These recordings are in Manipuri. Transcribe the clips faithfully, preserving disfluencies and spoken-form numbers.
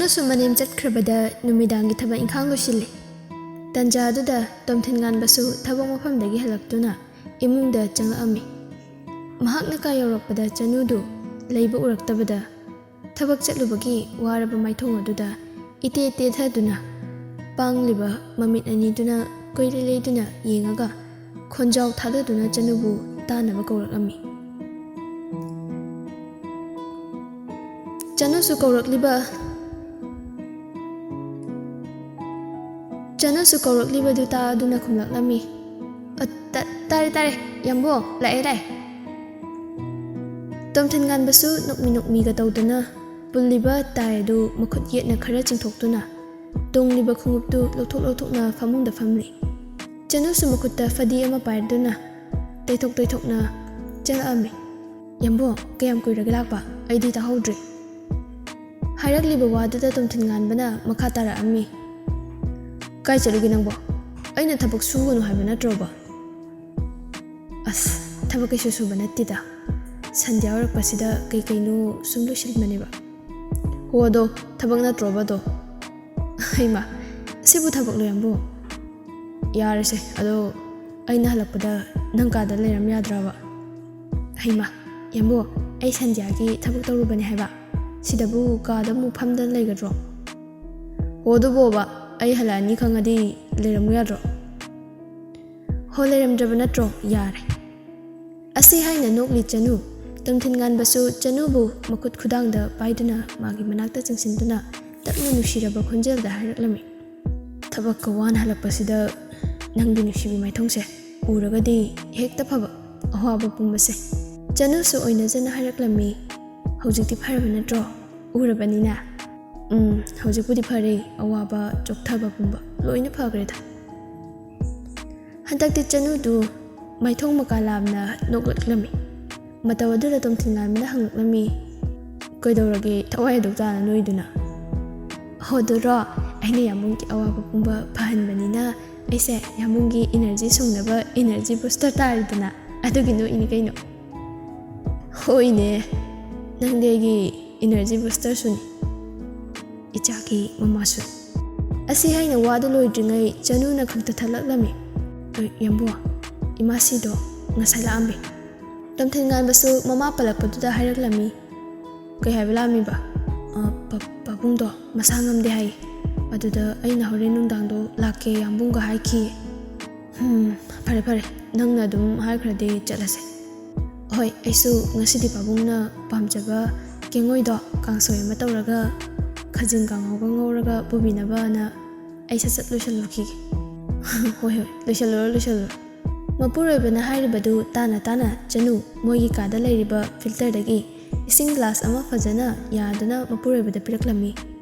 ꯆꯅꯨꯁꯨ ꯃꯅꯦꯝ ꯆꯠꯈ꯭ꯔꯕꯗ ꯅꯨꯃꯤꯗꯥꯡꯒꯤ ꯊꯕꯛ ꯏꯪꯈꯥꯡ ꯂꯣꯏꯁꯤꯜꯂꯤ꯫ ꯇꯟꯖꯥꯗꯨꯗ ꯇꯣꯝꯊꯤꯟ ꯉꯥꯟꯕꯁꯨ ꯊꯕꯛ ꯃꯐꯝꯗꯒꯤ ꯍꯜꯂꯛꯇꯨꯅ ꯏꯃꯨꯡꯗ ꯆꯪꯂꯛꯑꯝꯃꯤ꯫ ꯃꯍꯥꯛꯅ ꯀꯥ ꯌꯧꯔꯛꯄꯗ ꯆꯅꯨꯗꯨ ꯂꯩꯕ ꯎꯔꯛꯇꯕꯗ ꯊꯕꯛ ꯆꯠꯂꯨꯕꯒꯤ ꯋꯥꯔꯕ ꯃꯥꯏꯊꯣꯡ ꯑꯗꯨꯗ ꯏꯇꯦ ꯇꯦꯊꯗꯨꯅ ꯄꯥꯡꯂꯤꯕ ꯃꯃꯤꯠ ꯑꯅꯤꯗꯨꯅ ꯀꯣꯏꯂꯩ ꯂꯩꯗꯨꯅ ꯌꯦꯡꯉꯒ ꯈꯣꯟꯖꯥꯎ ꯊꯥꯗꯗꯨꯅ ꯆꯅꯨꯕꯨ ꯇꯥꯅꯕ ꯀꯧꯔꯛꯂꯝꯃꯤ꯫ ꯆꯅꯨꯁꯨ ꯀꯧꯔꯛꯂꯤꯕ ꯆꯅꯨꯁꯨ ꯀꯧꯔꯛꯂꯤꯕꯗꯨ ꯇꯥꯗꯨꯅ ꯈꯨꯝꯂꯛꯂꯝꯃꯤ꯫ "ꯑ, ꯇ-, ꯇꯥꯔꯦ, ꯇꯥꯔꯦ, ꯌꯥꯝꯕꯨ, ꯂꯥꯛꯑꯦ, ꯂꯥꯛꯑꯦ꯫" ꯇꯣꯝꯊꯤꯟ ꯉꯥꯟꯕꯁꯨ ꯅꯣꯛꯃꯤ ꯅꯣꯛꯃꯤꯒ ꯇꯧꯗꯨꯅ ꯄꯨꯜꯂꯤꯕ ꯇꯥꯏ ꯑꯗꯨ ꯃꯈꯨꯠ ꯌꯦꯠꯅ ꯈꯔ ꯆꯤꯡꯊꯣꯛꯇꯨꯅ ꯇꯣꯡꯂꯤꯕ ꯈꯣꯡꯎꯞꯇꯨ ꯂꯧꯊꯣꯛ ꯂꯧꯊꯣꯛꯅ ꯐꯃꯨꯡꯗ ꯐꯝꯂꯤ꯫ ꯆꯅꯨꯁꯨ ꯃꯈꯨꯠꯇ ꯐꯗꯤ ꯑꯃ ꯄꯥꯏꯗꯨꯅ ꯇꯩꯊꯣꯛ ꯇꯩꯊꯣꯛꯅ ꯆꯪꯂꯛꯑꯝꯃꯤ꯫ "ꯌꯥꯝꯕꯨ, ꯀꯌꯥꯝ ꯀꯨꯏꯔꯒꯦ ꯂꯥꯛꯄ? ꯑꯩꯗꯤ ꯇꯥꯍꯧꯗ꯭ꯔꯦ꯫" ꯍꯥꯏꯔꯛꯂꯤꯕ ꯋꯥꯗꯨꯗ ꯇꯣꯝꯊꯤꯟ ꯉꯥꯟꯕꯅ ꯃꯈꯥ ꯇꯥꯔꯛꯑꯝꯃꯤ꯫ "ꯀꯥꯏ ꯆꯠꯂꯨꯒꯦ ꯅꯪꯕꯣ? ꯑꯩꯅ ꯊꯕꯛ ꯁꯨꯒꯅꯨ ꯍꯥꯏꯕ ꯅꯠꯇ꯭ꯔꯣꯕ?" "ꯑꯁ, ꯊꯕꯛ ꯀꯩꯁꯨ ꯁꯨꯕ ꯅꯠꯇꯦꯗ꯫ ꯁꯟꯙ꯭ꯌꯥ ꯑꯣꯏꯔꯛꯄꯁꯤꯗ ꯀꯩ ꯀꯩꯅꯣ ꯁꯨꯝ ꯂꯣꯏꯁꯤꯟꯕꯅꯦꯕ꯫" "ꯍꯣ, ꯑꯗꯣ ꯊꯕꯛ ꯅꯠꯇ꯭ꯔꯣꯕ ꯑꯗꯣ?" "ꯍꯩꯃꯥ, ꯁꯤꯕꯨ ꯊꯕꯛꯂꯣ ꯌꯥꯝꯕꯨ?" "ꯌꯥꯔꯦꯁꯦ, ꯑꯗꯣ ꯑꯩꯅ ꯍꯜꯂꯛꯄꯗ ꯅꯪ ꯀꯥꯗ ꯂꯩꯔꯝ ꯌꯥꯗ꯭ꯔꯕ?" "ꯍꯩꯃꯥ, ꯌꯥꯝꯕꯨ, ꯑꯩ ꯁꯟꯙ꯭ꯌꯥꯒꯤ ꯊꯕꯛ ꯇꯧꯔꯨꯕꯅꯦ ꯍꯥꯏꯕ꯫ ꯁꯤꯗꯕꯨ ꯀꯥꯗ ꯑꯃꯨꯛ ꯐꯝꯗꯅ ꯂꯩꯒꯗ꯭ꯔꯣ?" "ꯍꯣ, ꯑꯗꯨꯕꯣꯕ, ꯑꯩ ꯍꯜꯂꯛꯑꯅꯤ ꯈꯪꯉꯗꯤ ꯂꯩꯔꯝꯃꯨ ꯌꯥꯗ꯭ꯔꯣ?" "ꯍꯣ, ꯂꯩꯔꯝꯗ꯭ꯔꯕ ꯅꯠꯇ꯭ꯔꯣ? ꯌꯥꯔꯦ꯫" ꯑꯁꯤ ꯍꯥꯏꯅ ꯅꯣꯛꯂꯤ ꯆꯅꯨ꯫ ꯇꯣꯝꯊꯤꯟ ꯉꯥꯟꯕꯁꯨ ꯆꯅꯨꯕꯨ ꯃꯈꯨꯠ ꯈꯨꯗꯥꯡꯗ ꯄꯥꯏꯗꯨꯅ ꯃꯥꯒꯤ ꯃꯅꯥꯛꯇ ꯆꯤꯡꯁꯤꯟꯗꯨꯅ ꯇꯞꯅ ꯅꯨꯡꯁꯤꯔꯕ ꯈꯣꯟꯖꯦꯜꯗ ꯍꯥꯏꯔꯛꯂꯝꯃꯤ꯫ "ꯊꯕꯛꯀ ꯋꯥꯅ ꯍꯜꯂꯛꯄꯁꯤꯗ ꯅꯪꯒꯤ ꯅꯨꯡꯁꯤꯕꯤ ꯃꯥꯏꯊꯣꯡꯁꯦ ꯎꯔꯒꯗꯤ ꯍꯦꯛꯇ ꯐꯕ, ꯑꯋꯥꯕ ꯄꯨꯝꯕꯁꯦ꯫" ꯆꯅꯨꯁꯨ ꯑꯣꯏꯅꯖꯅ ꯍꯥꯏꯔꯛꯂꯝꯃꯤ꯫ "ꯍꯧꯖꯤꯛꯇꯤ ꯐꯔꯕ ꯅꯠꯇ꯭ꯔꯣ? ꯎꯔꯕꯅꯤꯅ?" "ꯎꯝ, ꯍꯧꯖꯤꯛꯄꯨꯗꯤ ꯐꯔꯦ, ꯑꯋꯥꯕ ꯆꯣꯛꯊꯕ ꯄꯨꯝꯕ ꯂꯣꯏꯅ ꯐꯈ꯭ꯔꯦꯗ꯫" ꯍꯟꯗꯛꯇꯤ ꯆꯅꯨꯗꯨ ꯃꯥꯏꯊꯣꯡ ꯃꯀꯥ ꯂꯥꯝꯅ ꯅꯣꯛꯂꯛꯂꯝꯃꯤ꯫ ꯃꯇꯧ ꯑꯗꯨꯗ ꯇꯣꯝꯊꯤꯟ ꯉꯥꯟꯕꯅ ꯍꯪꯂꯛꯂꯝꯃꯤ, "ꯀꯩꯗꯧꯔꯒꯦ ꯊꯋꯥꯏ ꯑꯗꯨꯛ ꯇꯥꯅ ꯅꯣꯏꯗꯨꯅ?" "ꯍꯣ, ꯑꯗꯨꯔꯣ? ꯑꯩꯅ ꯌꯥꯝꯕꯨꯡꯒꯤ ꯑꯋꯥꯕ ꯄꯨꯝꯕ ꯐꯍꯟꯕꯅꯤꯅ ꯑꯩꯁꯦ ꯌꯥꯝꯕꯨꯡꯒꯤ ꯏꯅꯔꯖꯤ ꯁꯨꯡꯅꯕ ꯏꯅꯔꯖꯤ ꯕꯨꯁꯇꯔ ꯇꯥꯔꯦꯗꯅ, ꯑꯗꯨꯒꯤ ꯅꯣꯛꯏꯅꯤ ꯀꯩꯅꯣ꯫" "ꯍꯣꯏꯅꯦ, ꯅꯪꯗꯤ ꯑꯩꯒꯤ ꯏꯅꯔꯖꯤ ꯕꯨꯁꯇꯔꯁꯨꯅꯤ꯫" ꯏꯆꯥꯒꯤ ꯃꯃꯥꯁꯨ꯫ ꯑꯁꯤ ꯍꯥꯏꯅ ꯋꯥꯗꯨ ꯂꯣꯏꯗ꯭ꯔꯤꯉꯩ ꯆꯅꯨꯅ ꯈꯪꯇ ꯊꯠꯂꯛꯂꯝꯃꯤ꯫ "ꯑ, ꯌꯥꯝꯕꯨ, ꯏꯃꯥꯁꯤꯗꯣ ꯉꯁꯥꯏ ꯂꯥꯛꯑꯝꯃꯤ꯫" ꯇꯣꯝꯊꯤꯟ ꯉꯥꯟꯕꯁꯨ ꯃꯃꯥ ꯄꯜꯂꯛꯄꯗꯨꯗ ꯍꯥꯏꯔꯛꯂꯝꯃꯤ꯫ "ꯀꯩ ꯍꯥꯏꯕ ꯂꯥꯛꯑꯝꯃꯤꯕ?" "ꯑ, ꯄ-, ꯄꯥꯕꯨꯡꯗꯣ ꯃꯁꯥ ꯉꯝꯗꯦ ꯍꯥꯏꯌꯦ꯫ ꯑꯗꯨꯗ ꯑꯩꯅ ꯍꯣꯔꯦꯟ ꯅꯨꯡꯗꯥꯡꯗꯣ ꯂꯥꯛꯀꯦ ꯌꯥꯝꯕꯨꯡꯒ ꯍꯥꯏꯈꯤꯌꯦ꯫" "ꯎꯝ, ꯐꯔꯦ ꯐꯔꯦ, ꯅꯪꯅ ꯑꯗꯨꯝ ꯍꯥꯏꯈ꯭ꯔꯗꯤ ꯆꯠꯂꯁꯦ꯫" "ꯍꯣꯏ, ꯑꯩꯁꯨ ꯉꯁꯤꯗꯤ ꯄꯥꯕꯨꯡꯅ ꯄꯥꯝꯖꯕ ꯀꯦꯡꯉꯣꯏꯗꯣ ꯀꯥꯡꯁꯣꯏ ꯑꯃ ꯇꯧꯔꯒ ꯈꯥꯖꯤꯡ ꯀꯥꯡꯍꯧꯒ ꯉꯧꯔꯒ ꯄꯨꯕꯤꯅꯕꯅ ꯑꯩ ꯁꯠ ꯁꯠ ꯂꯣꯏꯁꯤꯜꯂꯨꯈꯤꯒꯦ꯫" "ꯍꯣꯏ ꯍꯣꯏ, ꯂꯣꯏꯁꯤꯜꯂꯨꯔꯣ, ꯂꯣꯏꯁꯤꯜꯂꯨꯔꯣ꯫" ꯃꯄꯨꯔꯣꯏꯕꯅ ꯍꯥꯏꯔꯤꯕꯗꯨ ꯇꯥꯅ ꯇꯥꯅ ꯆꯅꯨ ꯃꯣꯏꯒꯤ ꯀꯥꯗ ꯂꯩꯔꯤꯕ filterꯗꯒꯤ ꯏꯁꯤꯡ glass ꯑꯃ ꯐꯖꯅ ꯌꯥꯗꯨꯅ ꯃꯄꯨꯔꯣꯏꯕꯗ ꯄꯤꯔꯛꯂꯝꯃꯤ꯫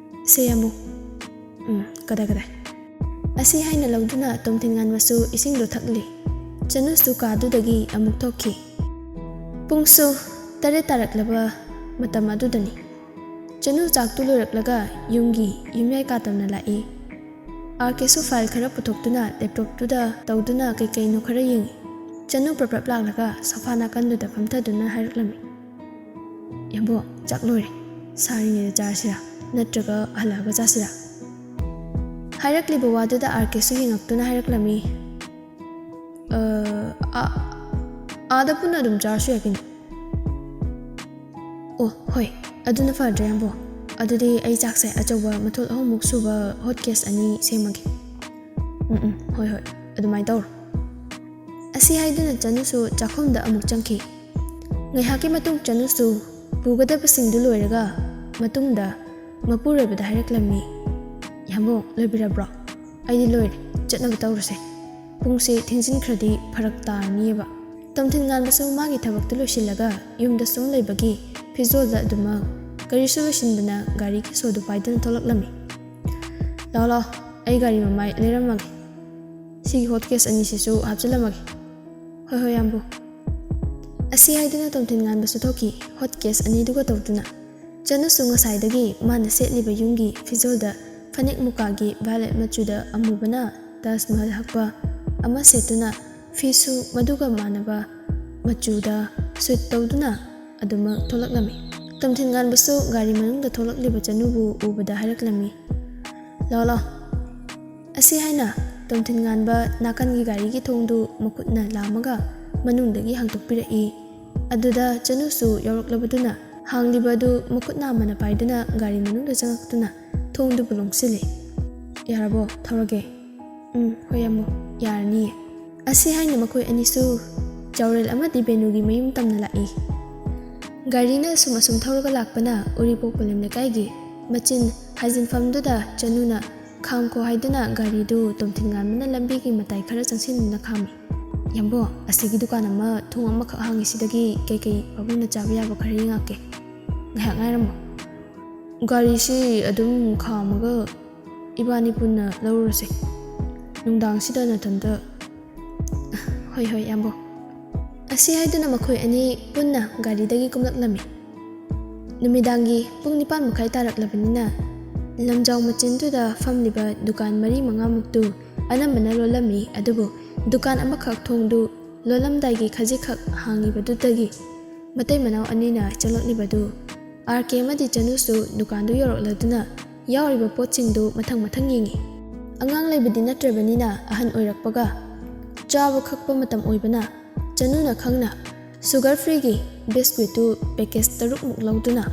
"ꯁꯦ ꯌꯥꯝꯕꯨ꯫" "ꯎꯝ, ꯀꯗꯥꯏ, ꯀꯗꯥꯏ?" ꯑꯁꯤ ꯍꯥꯏꯅ ꯂꯧꯗꯨꯅ ꯇꯣꯝꯊꯤꯟ ꯉꯥꯟꯕꯁꯨ ꯏꯁꯤꯡꯗꯨ ꯊꯛꯂꯤ꯫ ꯆꯅꯨꯁꯨ ꯀꯥꯗꯨꯗꯒꯤ ꯑꯃꯨꯛ ꯊꯣꯛꯈꯤ꯫ ꯄꯨꯡꯁꯨ ꯇꯔꯦꯠ ꯇꯥꯔꯛꯂꯕ ꯃꯇꯝ ꯑꯗꯨꯗꯅꯤ꯫ ꯆꯅꯨ ꯆꯥꯛꯇꯨ ꯂꯣꯏꯔꯛꯂꯒ ꯌꯨꯝꯒꯤ ꯌꯨꯝꯌꯥꯏ ꯀꯥ ꯇꯝꯅ ꯂꯥꯛꯏ꯫ ꯑꯥꯔ ꯀꯦꯁꯨ file ꯈꯔ ꯄꯨꯊꯣꯛꯇꯨꯅ laptopꯇꯨꯗ ꯇꯧꯗꯨꯅ ꯀꯩ ꯀꯩꯅꯣ ꯈꯔ ꯌꯦꯡꯏ꯫ ꯆꯅꯨ ꯄ꯭ꯔꯞ ꯄ꯭ꯔꯞ ꯂꯥꯛꯂꯒ sofa ꯅꯥꯀꯟꯗꯨꯗ ꯐꯝꯊꯗꯨꯅ ꯍꯥꯏꯔꯛꯂꯝꯃꯤ꯫ "ꯌꯥꯝꯕꯨ, ꯆꯥꯛ ꯂꯣꯏꯔꯦ꯫ ꯁꯥꯔꯤꯉꯩꯗ ꯆꯥꯔꯁꯤꯔꯥ? ꯅꯠꯇ꯭ꯔꯒ ꯍꯜꯂꯛꯑꯒ ꯆꯥꯁꯤꯔꯥ?" ꯍꯥꯏꯔꯛꯂꯤꯕ ꯋꯥꯗꯨꯗ ꯑꯥꯔ ꯀꯦꯁꯨ ꯌꯦꯡꯉꯛꯇꯨꯅ ꯍꯥꯏꯔꯛꯂꯝꯃꯤ꯫ "ꯑ, ꯑꯥ, ꯑꯥꯗ ꯄꯨꯟꯅ ꯑꯗꯨꯝ ꯆꯥꯔꯁꯨ ꯌꯥꯏ ꯀꯩꯅꯣ꯫" "ꯑꯣ, ꯍꯣꯏ, ꯑꯗꯨꯅ ꯐꯗ꯭ꯔꯥ, ꯌꯥꯝꯕꯨ? ꯑꯗꯨꯗꯤ ꯑꯩ ꯆꯥꯛꯁꯦ ꯑꯆꯧꯕ ꯃꯊꯣꯜ ꯑꯍꯨꯝꯃꯨꯛ ꯁꯨꯕ hot case ꯑꯅꯤ ꯁꯦꯝꯃꯒꯦ꯫" "ꯎꯝ, ꯎꯝ, ꯍꯣꯏ, ꯍꯣꯏ, ꯑꯗꯨꯃꯥꯏꯅ ꯇꯧꯔꯣ꯫" ꯑꯁꯤ ꯍꯥꯏꯗꯨꯅ ꯆꯅꯨꯁꯨ ꯆꯥꯛꯈꯨꯝꯗ ꯑꯃꯨꯛ ꯆꯪꯈꯤ꯫ ꯉꯥꯏꯍꯥꯛꯀꯤ ꯃꯇꯨꯡ ꯆꯅꯨꯁꯨ ꯄꯨꯒꯗꯕꯁꯤꯡꯗꯨ ꯂꯣꯏꯔꯒ ꯃꯇꯨꯡꯗ ꯃꯄꯨꯔꯣꯏꯕꯗ ꯍꯥꯏꯔꯛꯂꯝꯃꯤ꯫ "ꯌꯥꯝꯕꯨ, ꯂꯣꯏꯕꯤꯔꯕ꯭ꯔꯣ? ꯑꯩꯗꯤ ꯂꯣꯏꯔꯦ, ꯆꯠꯅꯕ ꯇꯧꯔꯁꯦ꯫ ꯄꯨꯡꯁꯦ ꯊꯦꯡꯖꯤꯟꯈ꯭ꯔꯗꯤ ꯐꯔꯛ ꯇꯥꯔꯅꯤꯌꯦꯕ꯫" ꯇꯣꯝꯊꯤꯟ ꯉꯥꯟꯕꯁꯨ ꯃꯥꯒꯤ ꯊꯕꯛꯇꯨ ꯂꯣꯏꯁꯤꯜꯂꯒ ꯌꯨꯝꯗ ꯁꯨꯝ ꯂꯩꯕꯒꯤ ꯐꯤꯖꯣꯜꯗ ꯑꯗꯨꯃꯛ ꯀꯔꯤꯁꯨ ꯂꯣꯏꯁꯤꯟꯗꯅ ꯒꯥꯔꯤꯒꯤ ꯁꯣꯗꯨ ꯄꯥꯏꯗꯨꯅ ꯊꯣꯛꯂꯛꯂꯝꯃꯤ꯫ "ꯂꯥꯛꯑꯣ, ꯂꯥꯛꯑꯣ, ꯑꯩ ꯒꯥꯔꯤ ꯃꯃꯥꯏ ꯂꯩꯔꯝꯃꯒꯦ꯫ ꯁꯤꯒꯤ hot case ꯑꯅꯤꯁꯤꯁꯨ ꯍꯥꯞꯆꯤꯜꯂꯝꯃꯒꯦ꯫" "ꯍꯣꯏ, ꯍꯣꯏ, ꯌꯥꯝꯕꯨ꯫" ꯑꯁꯤ ꯍꯥꯏꯗꯨꯅ ꯇꯣꯝꯊꯤꯟ ꯉꯥꯟꯕꯁꯨ ꯊꯣꯛꯈꯤ, hot case ꯑꯅꯤꯗꯨꯒ ꯇꯧꯗꯨꯅ꯫ ꯆꯅꯨꯁꯨ ꯉꯁꯥꯏꯗꯒꯤ ꯃꯥꯅ ꯁꯦꯠꯂꯤꯕ ꯌꯨꯝꯒꯤ ꯐꯤꯖꯣꯜꯗ ꯐꯅꯦꯛ ꯃꯨꯀꯥꯒꯤ violet ꯃꯆꯨꯗ ꯑꯃꯨꯕꯅ ꯇꯥꯖ ꯃꯍꯜ ꯍꯛꯄ ꯑꯃ ꯁꯦꯠꯇꯨꯅ, ꯐꯤꯁꯨ ꯃꯗꯨꯒ ꯃꯥꯟꯅꯕ ꯃꯆꯨꯗ suit ꯇꯧꯗꯨꯅ ꯑꯗꯨꯃꯛ ꯊꯣꯛꯂꯛꯂꯝꯃꯤ꯫ ꯇꯣꯝꯊꯤꯟ ꯉꯥꯟꯕꯁꯨ ꯒꯥꯔꯤ ꯃꯅꯨꯡꯗ ꯊꯣꯛꯂꯛꯂꯤꯕ ꯆꯅꯨꯕꯨ ꯎꯕꯗ ꯍꯥꯏꯔꯛꯂꯝꯃꯤ, "ꯂꯥꯛꯑꯣ, ꯂꯥꯛꯑꯣ"꯫ ꯑꯁꯤ ꯍꯥꯏꯅ ꯇꯣꯝꯊꯤꯟ ꯉꯥꯟꯕ ꯅꯥꯀꯟꯒꯤ ꯒꯥꯔꯤꯒꯤ ꯊꯣꯡꯗꯨ ꯃꯈꯨꯠꯅ ꯂꯥꯝꯃꯒ ꯃꯅꯨꯡꯗꯒꯤ ꯍꯥꯡꯗꯣꯛꯄꯤꯔꯛꯏ꯫ ꯑꯗꯨꯗ ꯆꯅꯨꯁꯨ ꯌꯥꯎꯔꯛꯂꯕꯗꯨꯅ ꯍꯥꯡꯂꯤꯕ ꯑꯗꯨ ꯃꯈꯨꯠ ꯅꯥꯝꯃꯅ ꯄꯥꯏꯗꯨꯅ ꯒꯥꯔꯤ ꯃꯅꯨꯡꯗ ꯆꯪꯉꯛꯇꯨꯅ ꯊꯣꯡꯗꯨꯕꯨ ꯂꯣꯟꯁꯤꯜꯂꯤ꯫ "ꯌꯥꯔꯕꯣ? ꯊꯧꯔꯒꯦ?" "ꯎꯝ, ꯍꯣꯏ ꯌꯥꯝꯕꯨ, ꯌꯥꯔꯅꯤꯌꯦ"꯫ ꯑꯁꯤ ꯍꯥꯏꯅ ꯃꯈꯣꯏ ꯑꯅꯤꯁꯨ ꯆꯥꯎꯔꯦꯜ ꯑꯃꯗꯤ ꯕꯦꯅꯨꯒꯤ ꯃꯌꯨꯝ ꯇꯝꯅ ꯂꯥꯛꯏ꯫ ꯒꯥꯔꯤꯅ ꯑꯁꯨꯝ ꯑꯁꯨꯝ ꯊꯧꯔꯒ ꯂꯥꯛꯄꯅ ꯎꯔꯤꯄꯣꯛ ꯄꯂꯦꯝ ꯂꯩꯀꯥꯏꯒꯤ ꯃꯆꯤꯟ ꯍꯥꯏꯖꯤꯟꯐꯝꯗꯨꯗ ꯆꯅꯨꯅ "ꯈꯥꯝꯈꯣ" ꯍꯥꯏꯗꯨꯅ ꯒꯥꯔꯤꯗꯨ ꯇꯣꯝꯊꯤꯟ ꯉꯥꯟꯕꯅ ꯂꯝꯕꯤꯒꯤ ꯃꯇꯥꯏ ꯈꯔ ꯆꯪꯁꯤꯟꯗꯨꯅ ꯈꯥꯝꯃꯤ꯫ "ꯌꯥꯝꯕꯣ, ꯑꯁꯤꯒꯤ ꯗꯨꯀꯥꯟ ꯑꯃ ꯊꯣꯡ ꯑꯃꯈꯛ ꯍꯥꯡꯉꯤꯁꯤꯗꯒꯤ ꯀꯩꯀꯩ ꯄꯥꯕꯨꯡꯅ ꯆꯥꯕ ꯌꯥꯕ ꯈꯔ ꯌꯦꯡꯉꯛꯀꯦ꯫ ꯉꯥꯏꯍꯥꯛ ꯉꯥꯏꯔꯝꯃꯣ꯫ ꯒꯥꯔꯤꯁꯤ ꯑꯗꯨꯝ ꯈꯥꯝꯃꯒ ꯏꯕꯥꯅꯤ ꯄꯨꯟꯅ ꯂꯧꯔꯨꯔꯁꯦ꯫ ꯅꯨꯡꯗꯥꯡꯁꯤꯗ ꯅꯊꯟꯇ"꯫ "ꯍꯣꯏ, ꯍꯣꯏ, ꯌꯥꯝꯕꯣ"꯫ ꯑꯁꯤ ꯍꯥꯏꯗꯨꯅ ꯃꯈꯣꯏ ꯑꯅꯤ ꯄꯨꯟꯅ ꯒꯥꯔꯤꯗꯒꯤ ꯀꯨꯝꯂꯛꯂꯝꯃꯤ꯫ ꯅꯨꯃꯤꯗꯥꯡꯒꯤ ꯄꯨꯡ ꯅꯤꯄꯥꯟ ꯃꯈꯥꯏ ꯇꯥꯔꯛꯂꯕꯅꯤꯅ ꯂꯝꯖꯥꯎ ꯃꯆꯤꯟꯗꯨꯗ ꯐꯝꯂꯤꯕ ꯗꯨꯀꯥꯟ ꯃꯔꯤ ꯃꯉꯥꯃꯨꯛꯇꯨ ꯑꯅꯝꯕꯅ ꯂꯣꯜꯂꯝꯃꯤ, ꯑꯗꯨꯕꯨ ꯗꯨꯀꯥꯟ ꯑꯃꯈꯛ ꯊꯣꯡꯗꯨ ꯂꯣꯜꯂꯝꯗꯥꯏꯒꯤ ꯈꯖꯤꯛꯈꯛ ꯍꯥꯡꯉꯤꯕꯗꯨꯗꯒꯤ ꯃꯇꯩ ꯃꯅꯥꯎ ꯑꯅꯤꯅ ꯆꯪꯂꯛꯂꯤꯕꯗꯨ ꯑꯥꯔ ꯀꯦ ꯑꯃꯗꯤ ꯆꯅꯨꯁꯨ ꯗꯨꯀꯥꯟꯗꯨ ꯌꯧꯔꯛꯂꯗꯨꯅ ꯌꯥꯎꯔꯤꯕ ꯄꯣꯠꯁꯤꯡꯗꯨ ꯃꯊꯪ ꯃꯊꯪ ꯌꯦꯡꯉꯤ꯫ ꯑꯉꯥꯡ ꯂꯩꯕꯗꯤ ꯅꯠꯇ꯭ꯔꯕꯅꯤꯅ ꯑꯍꯟ ꯑꯣꯏꯔꯛꯄꯒ ꯆꯥꯕ ꯀꯛꯄ ꯃꯇꯝ ꯑꯣꯏꯕꯅ ꯆꯅꯨꯅ ꯈꯪꯅ ꯁꯨꯒꯔ ꯐ꯭ꯔꯤꯒꯤ ꯕꯤꯁꯀ꯭ꯋꯤꯠꯇꯨ ꯄꯦꯀꯦꯖ ꯇꯔꯨꯛꯃꯨꯛ ꯂꯧꯗꯨꯅ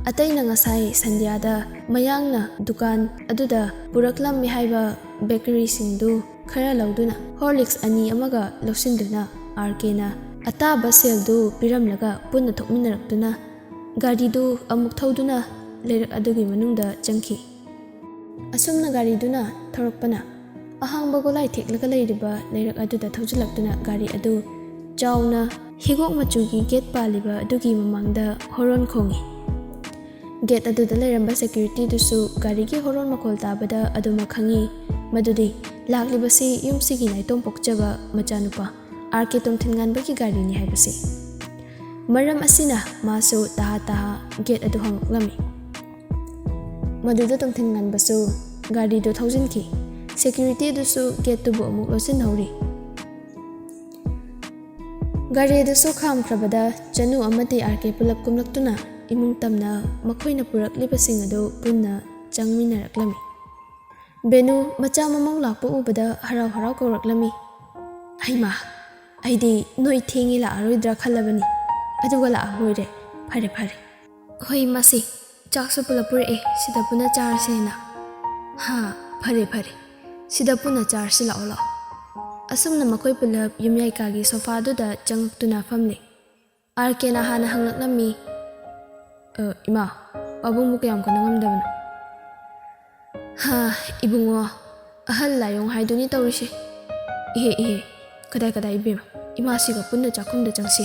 ꯑꯇꯩꯅ ꯉꯁꯥꯏ ꯁꯟꯙ꯭ꯌꯥꯗ ꯃꯌꯥꯡꯅ ꯗꯨꯀꯥꯟ ꯑꯗꯨꯗ ꯄꯨꯔꯛꯂꯝꯃꯤ ꯍꯥꯏꯕ ꯕꯦꯀꯔꯤꯁꯤꯡꯗꯨ ꯈꯔ ꯂꯧꯗꯨꯅ ꯍꯣꯔꯂꯤꯛꯁ ꯑꯅꯤ ꯑꯃꯒ ꯂꯧꯁꯤꯟꯗꯨꯅ ꯑꯥꯔ ꯀꯦꯅ ꯑꯇꯥꯕ ꯁꯦꯜꯗꯨ ꯄꯤꯔꯝꯂꯒ ꯄꯨꯟꯅ ꯊꯣꯛꯃꯤꯟꯅꯔꯛꯇꯨꯅ ꯒꯥꯔꯤꯗꯨ ꯑꯃꯨꯛ ꯊꯧꯗꯨꯅ ꯂꯩꯔꯛ ꯑꯗꯨꯒꯤ ꯃꯅꯨꯡꯗ ꯆꯪꯈꯤ꯫ ꯑꯁꯨꯝꯅ ꯒꯥꯔꯤꯗꯨꯅ ꯊꯧꯔꯛꯄꯅ ꯑꯍꯥꯡꯕ ꯒꯣꯂꯥꯏ ꯊꯦꯛꯂꯒ ꯂꯩꯔꯤꯕ ꯂꯩꯔꯛ ꯑꯗꯨꯗ ꯊꯧꯖꯤꯜꯂꯛꯇꯨꯅ ꯒꯥꯔꯤ ꯑꯗꯨ ꯆꯥꯎꯅ ꯍꯤꯒꯣꯛ ꯃꯆꯨꯒꯤ ꯒꯦꯠ ꯄꯥꯜꯂꯤꯕ ꯑꯗꯨꯒꯤ ꯃꯃꯥꯡꯗ ꯍꯣꯔꯣꯟ ꯈꯣꯡꯏ꯫ ꯒꯦꯠ ꯑꯗꯨꯗ ꯂꯩꯔꯝꯕ ꯁꯦꯀ꯭ꯌꯨꯔꯤꯇꯤꯗꯨꯁꯨ ꯒꯥꯔꯤꯒꯤ ꯍꯣꯔꯣꯟ ꯃꯈꯣꯜ ꯇꯥꯕꯗ ꯑꯗꯨꯃꯛ ꯈꯪꯏ ꯃꯗꯨꯗꯤ ꯂꯥꯛꯂꯤꯕꯁꯤ ꯌꯨꯝꯁꯤꯒꯤ ꯅꯥꯏꯇꯣꯝ ꯄꯣꯛꯆꯕ ꯃꯆꯥꯅꯨꯄꯥ ꯑꯥꯔ ꯀꯦ ꯇꯣꯝꯊꯤꯟꯉꯥꯟꯕꯒꯤ ꯒꯥꯔꯤꯅꯤ ꯍꯥꯏꯕꯁꯤ꯫ ꯃꯔꯝ ꯑꯁꯤꯅ ꯃꯥꯁꯨ ꯇꯍꯥ ꯇꯍꯥ ꯒꯦꯠ ꯑꯗꯨ ꯍꯥꯡꯂꯛꯂꯝꯃꯤ꯫ ꯃꯗꯨꯗ ꯇꯣꯝꯊꯤꯟꯉꯥꯟꯕꯁꯨ ꯒꯥꯔꯤꯗꯨ ꯊꯧꯖꯤꯟꯈꯤ꯫ ꯁꯦꯀ꯭ꯌꯨꯔꯤꯇꯤ ꯑꯗꯨꯁꯨ ꯒꯦꯠꯇꯨꯕꯨ ꯑꯃꯨꯛ ꯂꯣꯠꯁꯤꯟꯍꯧꯔꯤ꯫ ꯒꯥꯔꯤ ꯑꯗꯨꯁꯨ ꯈꯥꯝꯈ꯭ꯔꯕꯗ ꯆꯅꯨ ꯑꯃꯗꯤ ꯑꯥꯔ ꯀꯦ ꯄꯨꯂꯞ ꯀꯨꯝꯂꯛꯇꯨꯅ ꯏꯃꯨꯡ ꯇꯝꯅ ꯃꯈꯣꯏꯅ ꯄꯨꯔꯛꯂꯤꯕꯁꯤꯡ ꯑꯗꯨ ꯄꯨꯟꯅ ꯆꯪꯃꯤꯟꯅꯔꯛꯂꯝꯃꯤ꯫ ꯕꯦꯅꯨ ꯃꯆꯥ ꯃꯃꯧ ꯂꯥꯛꯄ ꯎꯕꯗ ꯍꯔꯥꯎ ꯍꯔꯥꯎ ꯀꯧꯔꯛꯂꯝꯃꯤ꯫ "ꯍꯩꯃꯥ, ꯑꯩꯗꯤ ꯅꯣꯏ ꯊꯦꯡꯉꯤ ꯂꯥꯛꯑꯔꯣꯏꯗ꯭ꯔꯥ ꯈꯜꯂꯕꯅꯤ, ꯑꯗꯨꯒ ꯂꯥꯛꯑꯝꯃꯣꯏꯔꯦ꯫ ꯐꯔꯦ ꯐꯔꯦ꯫ ꯍꯣꯏ ꯏꯃꯥꯁꯤ, ꯆꯥꯛꯁꯨ ꯄꯨꯂꯞ ꯄꯨꯔꯛꯑꯦ, ꯁꯤꯗ ꯄꯨꯟꯅ ꯆꯥꯔꯁꯦꯅ꯫ ꯍꯥ, ꯐꯔꯦ ꯐꯔꯦ, ꯁꯤꯗ ꯄꯨꯟꯅ ꯆꯥꯔꯁꯤ, ꯂꯥꯛꯑꯣ ꯂꯥꯛꯑꯣ꯫" ꯑꯁꯨꯝꯅ ꯃꯈꯣꯏ ꯄꯨꯂꯞ ꯌꯨꯝꯌꯥꯏ ꯀꯥꯒꯤ ꯁꯣꯐꯥꯗꯨꯗ ꯆꯪꯉꯛꯇꯨꯅ ꯐꯝꯂꯦ꯫ ꯑꯥꯔ ꯀꯦꯅ ꯍꯥꯟꯅ ꯍꯪꯂꯛꯂꯝꯃꯤ꯫ "ꯑ, ꯏꯃꯥ, ꯄꯥꯕꯨꯡꯕꯨ ꯀꯌꯥꯝ ꯀꯟꯅ ꯉꯝꯗꯕꯅꯣ?" "ꯍꯥ, ꯏꯕꯨꯡꯉꯣ, ꯑꯍꯜ ꯂꯥꯏꯑꯣꯡ ꯍꯥꯏꯗꯨꯅꯤ ꯇꯧꯔꯤꯁꯦ꯫ ꯏꯍꯦ, ꯏꯍꯦ, ꯀꯗꯥꯏ ꯀꯗꯥꯏ ꯏꯕꯦꯝꯃ, ꯏꯃꯥꯁꯤꯒ ꯄꯨꯟꯅ ꯆꯥꯛꯈꯨꯝꯗ ꯆꯪꯁꯤ꯫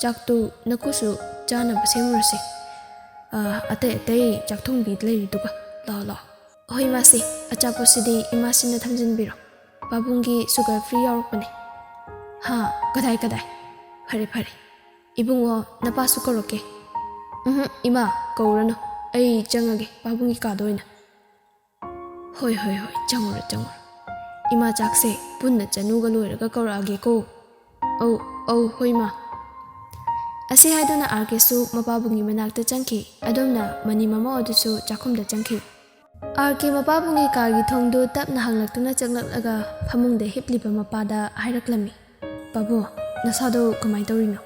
ꯆꯥꯛꯇꯨ ꯅꯀꯨꯁꯨ ꯆꯥꯅꯕ ꯁꯦꯝꯃꯨꯔꯁꯤ꯫ ꯑ, ꯑꯇꯩ ꯑꯇꯩ ꯆꯥꯛꯊꯣꯡꯕꯤ ꯂꯩꯔꯤꯗꯨꯒ꯫ ꯂꯥꯛꯑꯣ, ꯂꯥꯛꯑꯣ꯫" "ꯍꯣꯏ ꯏꯃꯥꯁꯤ, ꯑꯆꯥꯄꯣꯠꯁꯤꯗꯤ ꯏꯃꯥꯁꯤꯅ ꯊꯝꯖꯤꯟꯕꯤꯔꯣ꯫ ꯄꯥꯕꯨꯡꯒꯤ sugar free ꯌꯥꯎꯔꯛꯄꯅꯦ꯫" "ꯍꯥ, ꯀꯗꯥꯏ ꯀꯗꯥꯏ? ꯐꯔꯦ ꯐꯔꯦ꯫ ꯏꯕꯨꯡꯉꯣ, ꯅꯄꯥꯁꯨ ꯀꯧꯔꯛꯀꯦ꯫" "ꯎꯝꯍꯨꯝ, ꯏꯃꯥ, ꯀꯧꯔꯅꯨ꯫ ꯑꯩ ꯆꯪꯉꯒꯦ ꯄꯥꯕꯨꯡꯒꯤ ꯀꯥꯗ ꯑꯣꯏꯅ꯫" "ꯍꯣꯏ, ꯍꯣꯏ, ꯍꯣꯏ, ꯆꯪꯉꯨꯔꯣ, ꯆꯪꯉꯨꯔꯣ꯫ ꯏꯃꯥ, ꯆꯥꯛꯁꯦ ꯄꯨꯟꯅ ꯆꯅꯨꯒ ꯂꯣꯏꯔꯒ ꯀꯧꯔꯛꯑꯒꯦꯀꯣ꯫ ꯑꯧ, ꯑꯧ, ꯍꯣꯏ, ꯏꯃꯥ꯫" ꯑꯁꯤ ꯍꯥꯏꯗꯨꯅ ꯑꯥꯔ ꯀꯦꯁꯨ ꯃꯄꯥꯕꯨꯡꯒꯤ ꯃꯅꯥꯛꯇ ꯆꯪꯈꯤ꯫ ꯑꯗꯣꯝꯅ ꯃꯅꯤ ꯃꯃꯧ ꯑꯗꯨꯁꯨ ꯆꯥꯛꯈꯨꯝꯗ ꯆꯪꯈꯤ꯫ ꯑꯥꯔ ꯀꯦ ꯃꯄꯥꯕꯨꯡꯒꯤ ꯀꯥꯒꯤ ꯊꯣꯡꯗꯨ ꯇꯞꯅ ꯍꯥꯡꯂꯛꯇꯨꯅ ꯆꯪꯂꯛꯂꯒ ꯐꯃꯨꯡꯗ ꯍꯤꯞꯂꯤꯕ ꯃꯄꯥꯗ ꯍꯥꯏꯔꯛꯂꯝꯃꯤ, "ꯄꯥꯕꯨꯡ, ꯅꯁꯥꯗꯣ ꯀꯃꯥꯏꯅ ꯇꯧꯔꯤꯅꯣ?"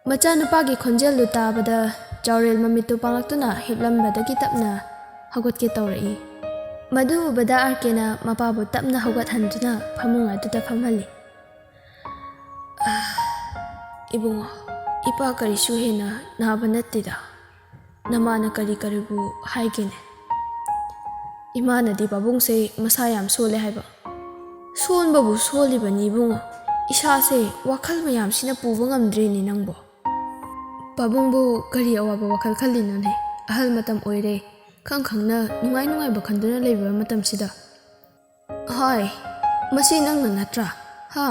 ꯃꯆꯥꯅꯨꯄꯥꯒꯤ ꯈꯣꯟꯖꯦꯜꯗꯨ ꯇꯥꯕꯗ ꯆꯥꯎꯔꯦꯜ ꯃꯃꯤꯠꯇꯨ ꯄꯥꯡꯂꯛꯇꯨꯅ ꯍꯤꯞꯂꯝꯕꯗꯒꯤ ꯇꯞꯅ ꯍꯧꯒꯠꯀꯦ ꯇꯧꯔꯛꯏ꯫ ꯃꯗꯨ ꯎꯕꯗ ꯑꯥꯔ ꯀꯦꯅ ꯃꯄꯥꯕꯨ ꯇꯞꯅ ꯍꯧꯒꯠꯍꯟꯗꯨꯅ ꯐꯃꯨꯡ ꯑꯗꯨꯗ ꯐꯝꯍꯜꯂꯤ꯫ "ꯑꯥ, ꯏꯕꯨꯡꯉꯣ, ꯏꯄꯥ ꯀꯔꯤꯁꯨ ꯍꯦꯟꯅ ꯅꯥꯕ ꯅꯠꯇꯦꯗ꯫ ꯅꯃꯥꯅ ꯀꯔꯤ ꯀꯔꯤꯕꯨ ꯍꯥꯏꯒꯦꯅꯦ? ꯏꯃꯥꯅꯗꯤ ꯄꯥꯕꯨꯡꯁꯦ ꯃꯁꯥ ꯌꯥꯝ ꯁꯣꯜꯂꯦ ꯍꯥꯏꯕ꯫" "ꯁꯣꯟꯕꯕꯨ ꯁꯣꯜꯂꯤꯕꯅꯤ ꯏꯕꯨꯡꯉꯣ, ꯏꯁꯥꯁꯦ ꯋꯥꯈꯜ ꯃꯌꯥꯝꯁꯤꯅ ꯄꯨꯕ ꯉꯝꯗ꯭ꯔꯦꯅꯦ ꯅꯪꯕꯣ꯫" "ꯄꯥꯕꯨꯡꯕꯨ ꯀꯔꯤ ꯑꯋꯥꯕ ꯋꯥꯈꯜ ꯈꯜꯂꯤꯅꯣꯅꯦ? ꯑꯍꯜ ꯃꯇꯝ ꯑꯣꯏꯔꯦ, ꯈꯪ ꯈꯪꯅ ꯅꯨꯡꯉꯥꯏ ꯅꯨꯡꯉꯥꯏꯕ ꯈꯟꯗꯨꯅ ꯂꯩꯕ ꯃꯇꯝꯁꯤꯗ꯫" "ꯍꯥꯏ, ꯃꯁꯤ ꯅꯪꯅ ꯅꯠꯇ꯭ꯔꯥ? ꯍꯥ?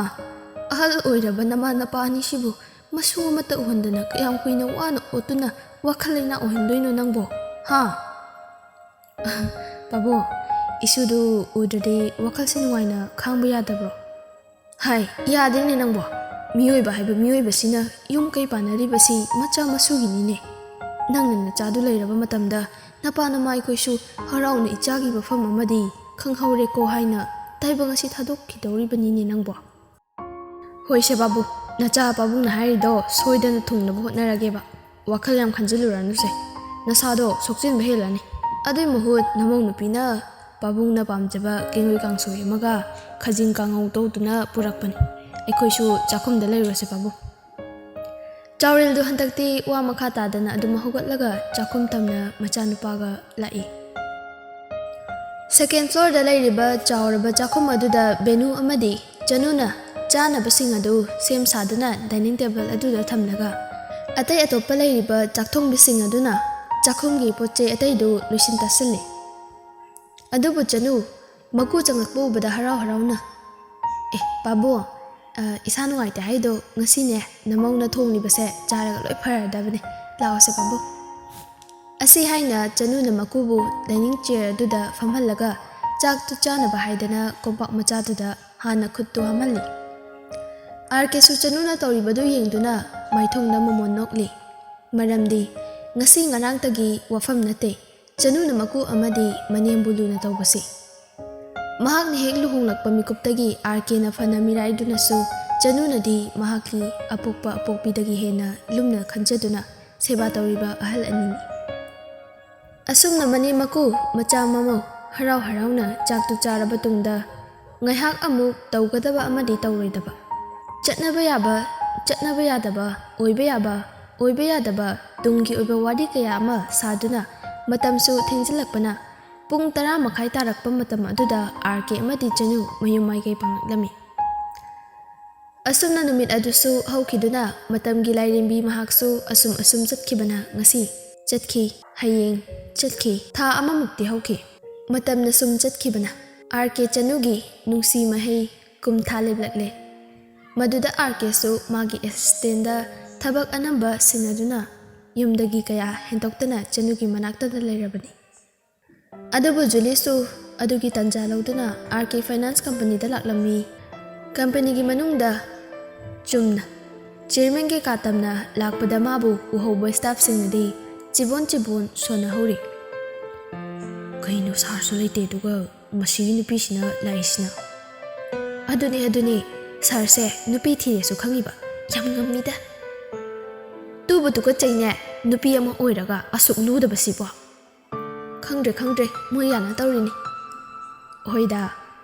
ꯑꯍꯜ ꯑꯣꯏꯔꯕ ꯅꯃꯥ ꯅꯄꯥ ꯑꯅꯤꯁꯤꯕꯨ ꯃꯁꯨ ꯑꯃꯠꯇ ꯎꯍꯟꯗꯅ ꯀꯌꯥꯝ ꯀꯨꯏꯅ ꯋꯥꯅ ꯑꯣꯠꯇꯨꯅ ꯋꯥꯈꯜ ꯂꯩꯅꯥ ꯑꯣꯏꯍꯟꯗꯣꯏꯅꯣ ꯅꯪꯕꯣ? ꯍꯥ?" "ꯄꯥꯕꯨꯡ, ꯏꯁꯨꯗꯨ ꯎꯗ꯭ꯔꯗꯤ ꯋꯥꯈꯜꯁꯦ ꯅꯨꯡꯉꯥꯏꯅ ꯈꯥꯡꯕ ꯌꯥꯗꯕ꯭ꯔꯣ?" "ꯍꯥꯏ, ꯌꯥꯗꯦꯅꯦ ꯅꯪꯕꯣ꯫ ꯃꯤꯑꯣꯏꯕ ꯍꯥꯏꯕ ꯃꯤꯑꯣꯏꯕꯁꯤꯅ ꯌꯨꯝ ꯀꯩ ꯄꯥꯟꯅꯔꯤꯕꯁꯤ ꯃꯆꯥ ꯃꯁꯨꯒꯤꯅꯤꯅꯦ꯫ ꯅꯪꯅ ꯅꯆꯥꯗꯨ ꯂꯩꯔꯕ ꯃꯇꯝꯗ ꯅꯄꯥ ꯅꯃꯥ ꯑꯩꯈꯣꯏꯁꯨ ꯍꯔꯥꯎꯅ ꯏꯆꯥꯒꯤ ꯃꯐꯝ ꯑꯃꯗꯤ ꯈꯪꯍꯧꯔꯦꯀꯣ ꯍꯥꯏꯅ ꯇꯥꯏꯕꯪ ꯑꯁꯤ ꯊꯥꯗꯣꯛꯈꯤꯗꯧꯔꯤꯕꯅꯤꯅꯦ ꯅꯪꯕꯣ꯫ ꯍꯣꯏꯁꯦ ꯕꯥꯕꯨ, ꯅꯆꯥ ꯄꯥꯕꯨꯡꯅ ꯍꯥꯏꯔꯤꯗꯣ ꯁꯣꯏꯗꯅ ꯊꯨꯡꯅꯕ ꯍꯣꯠꯅꯔꯒꯦꯕ꯫ ꯋꯥꯈꯜ ꯌꯥꯝ ꯈꯟꯖꯤꯜꯂꯨꯔꯅꯨꯁꯦ, ꯅꯁꯥꯗꯣ ꯁꯣꯛꯆꯤꯟꯕ ꯍꯦꯜꯂꯅꯤ꯫ ꯑꯗꯨꯏ ꯃꯍꯨꯠ ꯅꯃꯧ ꯅꯨꯄꯤꯅ ꯄꯥꯕꯨꯡꯅ ꯄꯥꯝꯖꯕ ꯀꯦꯡꯉꯣꯏ ꯀꯥꯡꯁꯣꯏ ꯑꯃꯒ ꯈꯥꯖꯤꯡ ꯀꯥꯡꯉꯧ ꯇꯧꯗꯨꯅ ꯄꯨꯔꯛꯄꯅꯤ꯫ ꯑꯩꯈꯣꯏꯁꯨ ꯆꯥꯛꯈꯨꯝꯗ ꯂꯩꯔꯨꯔꯁꯦ ꯄꯥꯕꯨꯡ꯫ ꯆꯥꯎꯔꯦꯜꯗꯨ ꯍꯟꯗꯛꯇꯤ ꯋꯥ ꯃꯈꯥ ꯇꯥꯗꯅ ꯑꯗꯨꯝ ꯍꯧꯒꯠꯂꯒ ꯆꯥꯛꯈꯨꯝ ꯇꯝꯅ ꯃꯆꯥꯅꯨꯄꯥꯒ ꯂꯥꯛꯏ꯫ ꯁꯦꯀꯦꯟ ꯐ꯭ꯂꯣꯔꯗ ꯂꯩꯔꯤꯕ ꯆꯥꯎꯔꯕ ꯆꯥꯛꯈꯨꯝ ꯑꯗꯨꯗ ꯕꯦꯅꯨ ꯑꯃꯗꯤ ꯆꯅꯨꯅ ꯆꯥꯅꯕꯁꯤꯡ ꯑꯗꯨ ꯁꯦꯝ ꯁꯥꯗꯨꯅ ꯗꯥꯏꯅꯤꯡ ꯇꯦꯕꯜ ꯑꯗꯨꯗ ꯊꯝꯂꯒ ꯑꯇꯩ ꯑꯇꯣꯞꯄ ꯂꯩꯔꯤꯕ ꯆꯥꯛꯊꯣꯡꯕꯤꯁꯤꯡ ꯑꯗꯨꯅ ꯆꯥꯛꯈꯨꯝꯒꯤ ꯄꯣꯠ ꯆꯩ ꯑꯇꯩꯗꯨ ꯂꯣꯏꯁꯤꯟ ꯇꯥꯁꯤꯜꯂꯤ꯫ ꯑꯗꯨꯕꯨ ꯆꯅꯨ ꯃꯀꯨ ꯆꯪꯂꯛꯄ ꯎꯕꯗ ꯍꯔꯥꯎ ꯍꯔꯥꯎꯅ, "ꯑꯦ ꯄꯥꯕꯨꯡ, ꯑ, ꯏꯁꯥ ꯅꯨꯡꯉꯥꯏꯇꯦ ꯍꯥꯏꯗꯣ ꯉꯁꯤꯅꯦ ꯅꯃꯧꯅ ꯊꯣꯡꯂꯤꯕꯁꯦ ꯆꯥꯔꯒ ꯂꯣꯏ ꯐꯔꯗꯕꯅꯦ꯫ ꯂꯥꯛꯑꯣꯁꯦ ꯄꯥꯕꯨꯡ"꯫ ꯑꯁꯤ ꯍꯥꯏꯅ ꯆꯅꯨꯅ ꯃꯀꯨꯕꯨ ꯗꯥꯏꯅꯤꯡ ꯆꯤꯌꯔ ꯑꯗꯨꯗ ꯐꯝꯍꯜꯂꯒ ꯆꯥꯛꯇꯨ ꯆꯥꯅꯕ ꯍꯥꯏꯗꯅ ꯀꯣꯝꯄꯥꯛ ꯃꯆꯥꯗꯨꯗ ꯍꯥꯟꯅ ꯈꯨꯠꯇꯨ ꯍꯥꯝꯍꯜꯂꯤ꯫ ꯑꯥꯔ ꯀꯦꯁꯨ ꯆꯅꯨꯅ ꯇꯧꯔꯤꯕꯗꯨ ꯌꯦꯡꯗꯨꯅ ꯃꯥꯏꯊꯣꯡꯗ ꯃꯃꯣꯟ ꯅꯣꯛꯂꯤ꯫ ꯃꯔꯝꯗꯤ ꯉꯁꯤ ꯉꯔꯥꯡꯇꯒꯤ ꯋꯥꯐꯝ ꯅꯠꯇꯦ ꯆꯅꯨꯅ ꯃꯀꯨ ꯑꯃꯗꯤ ꯃꯅꯦꯝꯕꯨ ꯂꯨꯅ ꯇꯧꯕꯁꯤ꯫ ꯃꯍꯥꯛꯅ ꯍꯦꯛ ꯂꯨꯍꯣꯡꯂꯛꯄ ꯃꯤꯀꯨꯞꯇꯒꯤ ꯑꯥꯔ ꯀꯦꯅ ꯐꯅ ꯃꯤꯔꯥꯏꯗꯨꯅꯁꯨ ꯆꯅꯨꯅꯗꯤ ꯃꯍꯥꯛꯀꯤ ꯑꯄꯣꯛꯄ ꯑꯄꯣꯛꯄꯤꯗꯒꯤ ꯍꯦꯟꯅ ꯂꯨꯝꯅ ꯈꯟꯖꯗꯨꯅ ꯁꯦꯕꯥ ꯇꯧꯔꯤꯕ ꯑꯍꯜ ꯑꯅꯤꯅꯤ꯫ ꯑꯁꯨꯝꯅ ꯃꯅꯦꯝ ꯃꯀꯨ ꯃꯆꯥ ꯃꯃꯧ ꯍꯔꯥꯎ ꯍꯔꯥꯎꯅ ꯆꯥꯛꯇꯨ ꯆꯥꯔꯕ ꯇꯨꯡꯗ ꯉꯥꯏꯍꯥꯛ ꯑꯃꯨꯛ ꯇꯧꯒꯗꯕ ꯑꯃꯗꯤ ꯇꯧꯔꯣꯏꯗꯕ, ꯆꯠꯅꯕ ꯌꯥꯕ, ꯆꯠꯅꯕ ꯌꯥꯗꯕ, ꯑꯣꯏꯕ ꯌꯥꯕ, ꯑꯣꯏꯕ ꯌꯥꯗꯕ, ꯇꯨꯡꯒꯤ ꯑꯣꯏꯕ ꯋꯥꯔꯤ ꯀꯌꯥ ꯑꯃ ꯁꯥꯗꯨꯅ ꯃꯇꯝꯁꯨ ꯊꯦꯡꯖꯤꯜꯂꯛꯄꯅ ꯄꯨꯡ ꯇꯔꯥ ꯃꯈꯥꯏ ꯇꯥꯔꯛꯄ ꯃꯇꯝ ꯑꯗꯨꯗ ꯑꯥꯔ ꯀꯦ ꯑꯃꯗꯤ ꯆꯅꯨ ꯃꯌꯨꯝ ꯃꯥꯏꯀꯩ ꯄꯥꯡꯂꯛꯂꯝꯃꯤ꯫ ꯑꯁꯨꯝꯅ ꯅꯨꯃꯤꯠ ꯑꯗꯨꯁꯨ ꯍꯧꯈꯤꯗꯨꯅ ꯃꯇꯝꯒꯤ ꯂꯥꯏꯔꯦꯝꯕꯤ ꯃꯍꯥꯛꯁꯨ ꯑꯁꯨꯝ ꯑꯁꯨꯝ ꯆꯠꯈꯤꯕꯅ ꯉꯁꯤ ꯆꯠꯈꯤ, ꯍꯌꯦꯡ ꯆꯠꯈꯤ, ꯊꯥ ꯑꯃꯃꯨꯛꯇꯤ ꯍꯧꯈꯤ꯫ ꯃꯇꯝꯅ ꯁꯨꯝ ꯆꯠꯈꯤꯕꯅ ꯑꯥꯔ ꯀꯦ ꯆꯅꯨꯒꯤ ꯅꯨꯡꯁꯤ ꯃꯍꯩ ꯀꯨꯝꯊꯥ ꯂꯦꯞꯂꯛꯂꯦ꯫ ꯃꯗꯨꯗ ꯑꯥꯔ ꯀꯦꯁꯨ ꯃꯥꯒꯤ ꯑꯦꯁꯤꯁꯇꯦꯟꯗ ꯊꯕꯛ ꯑꯅꯝꯕ ꯁꯤꯟꯅꯗꯨꯅ ꯌꯨꯝꯗꯒꯤ ꯀꯌꯥ ꯍꯦꯟꯗꯣꯛꯇꯅ ꯆꯅꯨꯒꯤ ꯃꯅꯥꯛꯇꯗ ꯂꯩꯔꯕꯅꯤ꯫ ꯑꯗꯨꯕꯨ ꯖꯨꯂꯤꯁꯨ ꯑꯗꯨꯒꯤ ꯇꯥꯟꯖꯥ ꯂꯧꯗꯨꯅ ꯑꯥꯔ ꯀꯦ ꯐꯥꯏꯅꯥꯟꯁ ꯀꯝꯄꯅꯤꯗ ꯂꯥꯛꯂꯝꯃꯤ꯫ ꯀꯝꯄꯅꯤꯒꯤ ꯃꯅꯨꯡꯗ ꯆꯨꯝꯅ ꯆꯤꯌꯔꯃꯦꯟꯒꯤ ꯀꯥ ꯇꯝꯅ ꯂꯥꯛꯄꯗ ꯃꯥꯕꯨ ꯎꯍꯧꯕ ꯁ꯭ꯇꯥꯐꯁꯤꯡꯅꯗꯤ ꯆꯤꯕꯣꯟ ꯆꯤꯕꯣꯟ ꯁꯣꯟꯅꯍꯧꯔꯤ꯫ ꯀꯩꯅꯣ, ꯁꯥꯔꯁꯨ ꯂꯩꯇꯦ, ꯑꯗꯨꯒ ꯃꯁꯤꯒꯤ ꯅꯨꯄꯤꯁꯤꯅ ꯂꯥꯛꯏꯁꯤꯅ? ꯑꯗꯨꯅꯦ, ꯑꯗꯨꯅꯦ, ꯁꯥꯔꯁꯦ ꯅꯨꯄꯤ ꯊꯤꯔꯦꯁꯨ ꯈꯪꯉꯤꯕ꯫ ꯌꯥꯝ ꯉꯝꯃꯤꯗ꯫ ꯇꯨꯕꯨ ꯇꯨꯀꯠꯆꯩꯅꯦ, ꯅꯨꯄꯤ ꯑꯃ ꯑꯣꯏꯔꯒ ꯑꯁꯨꯛ ꯂꯨꯗꯕꯁꯤꯕꯣ꯫ ꯈꯪꯗ꯭ꯔꯦ, ꯈꯪꯗ꯭ꯔꯦ, ꯃꯣꯏ ꯌꯥꯅ ꯇꯧꯔꯤꯅꯤ꯫ ꯍꯣꯏꯗ,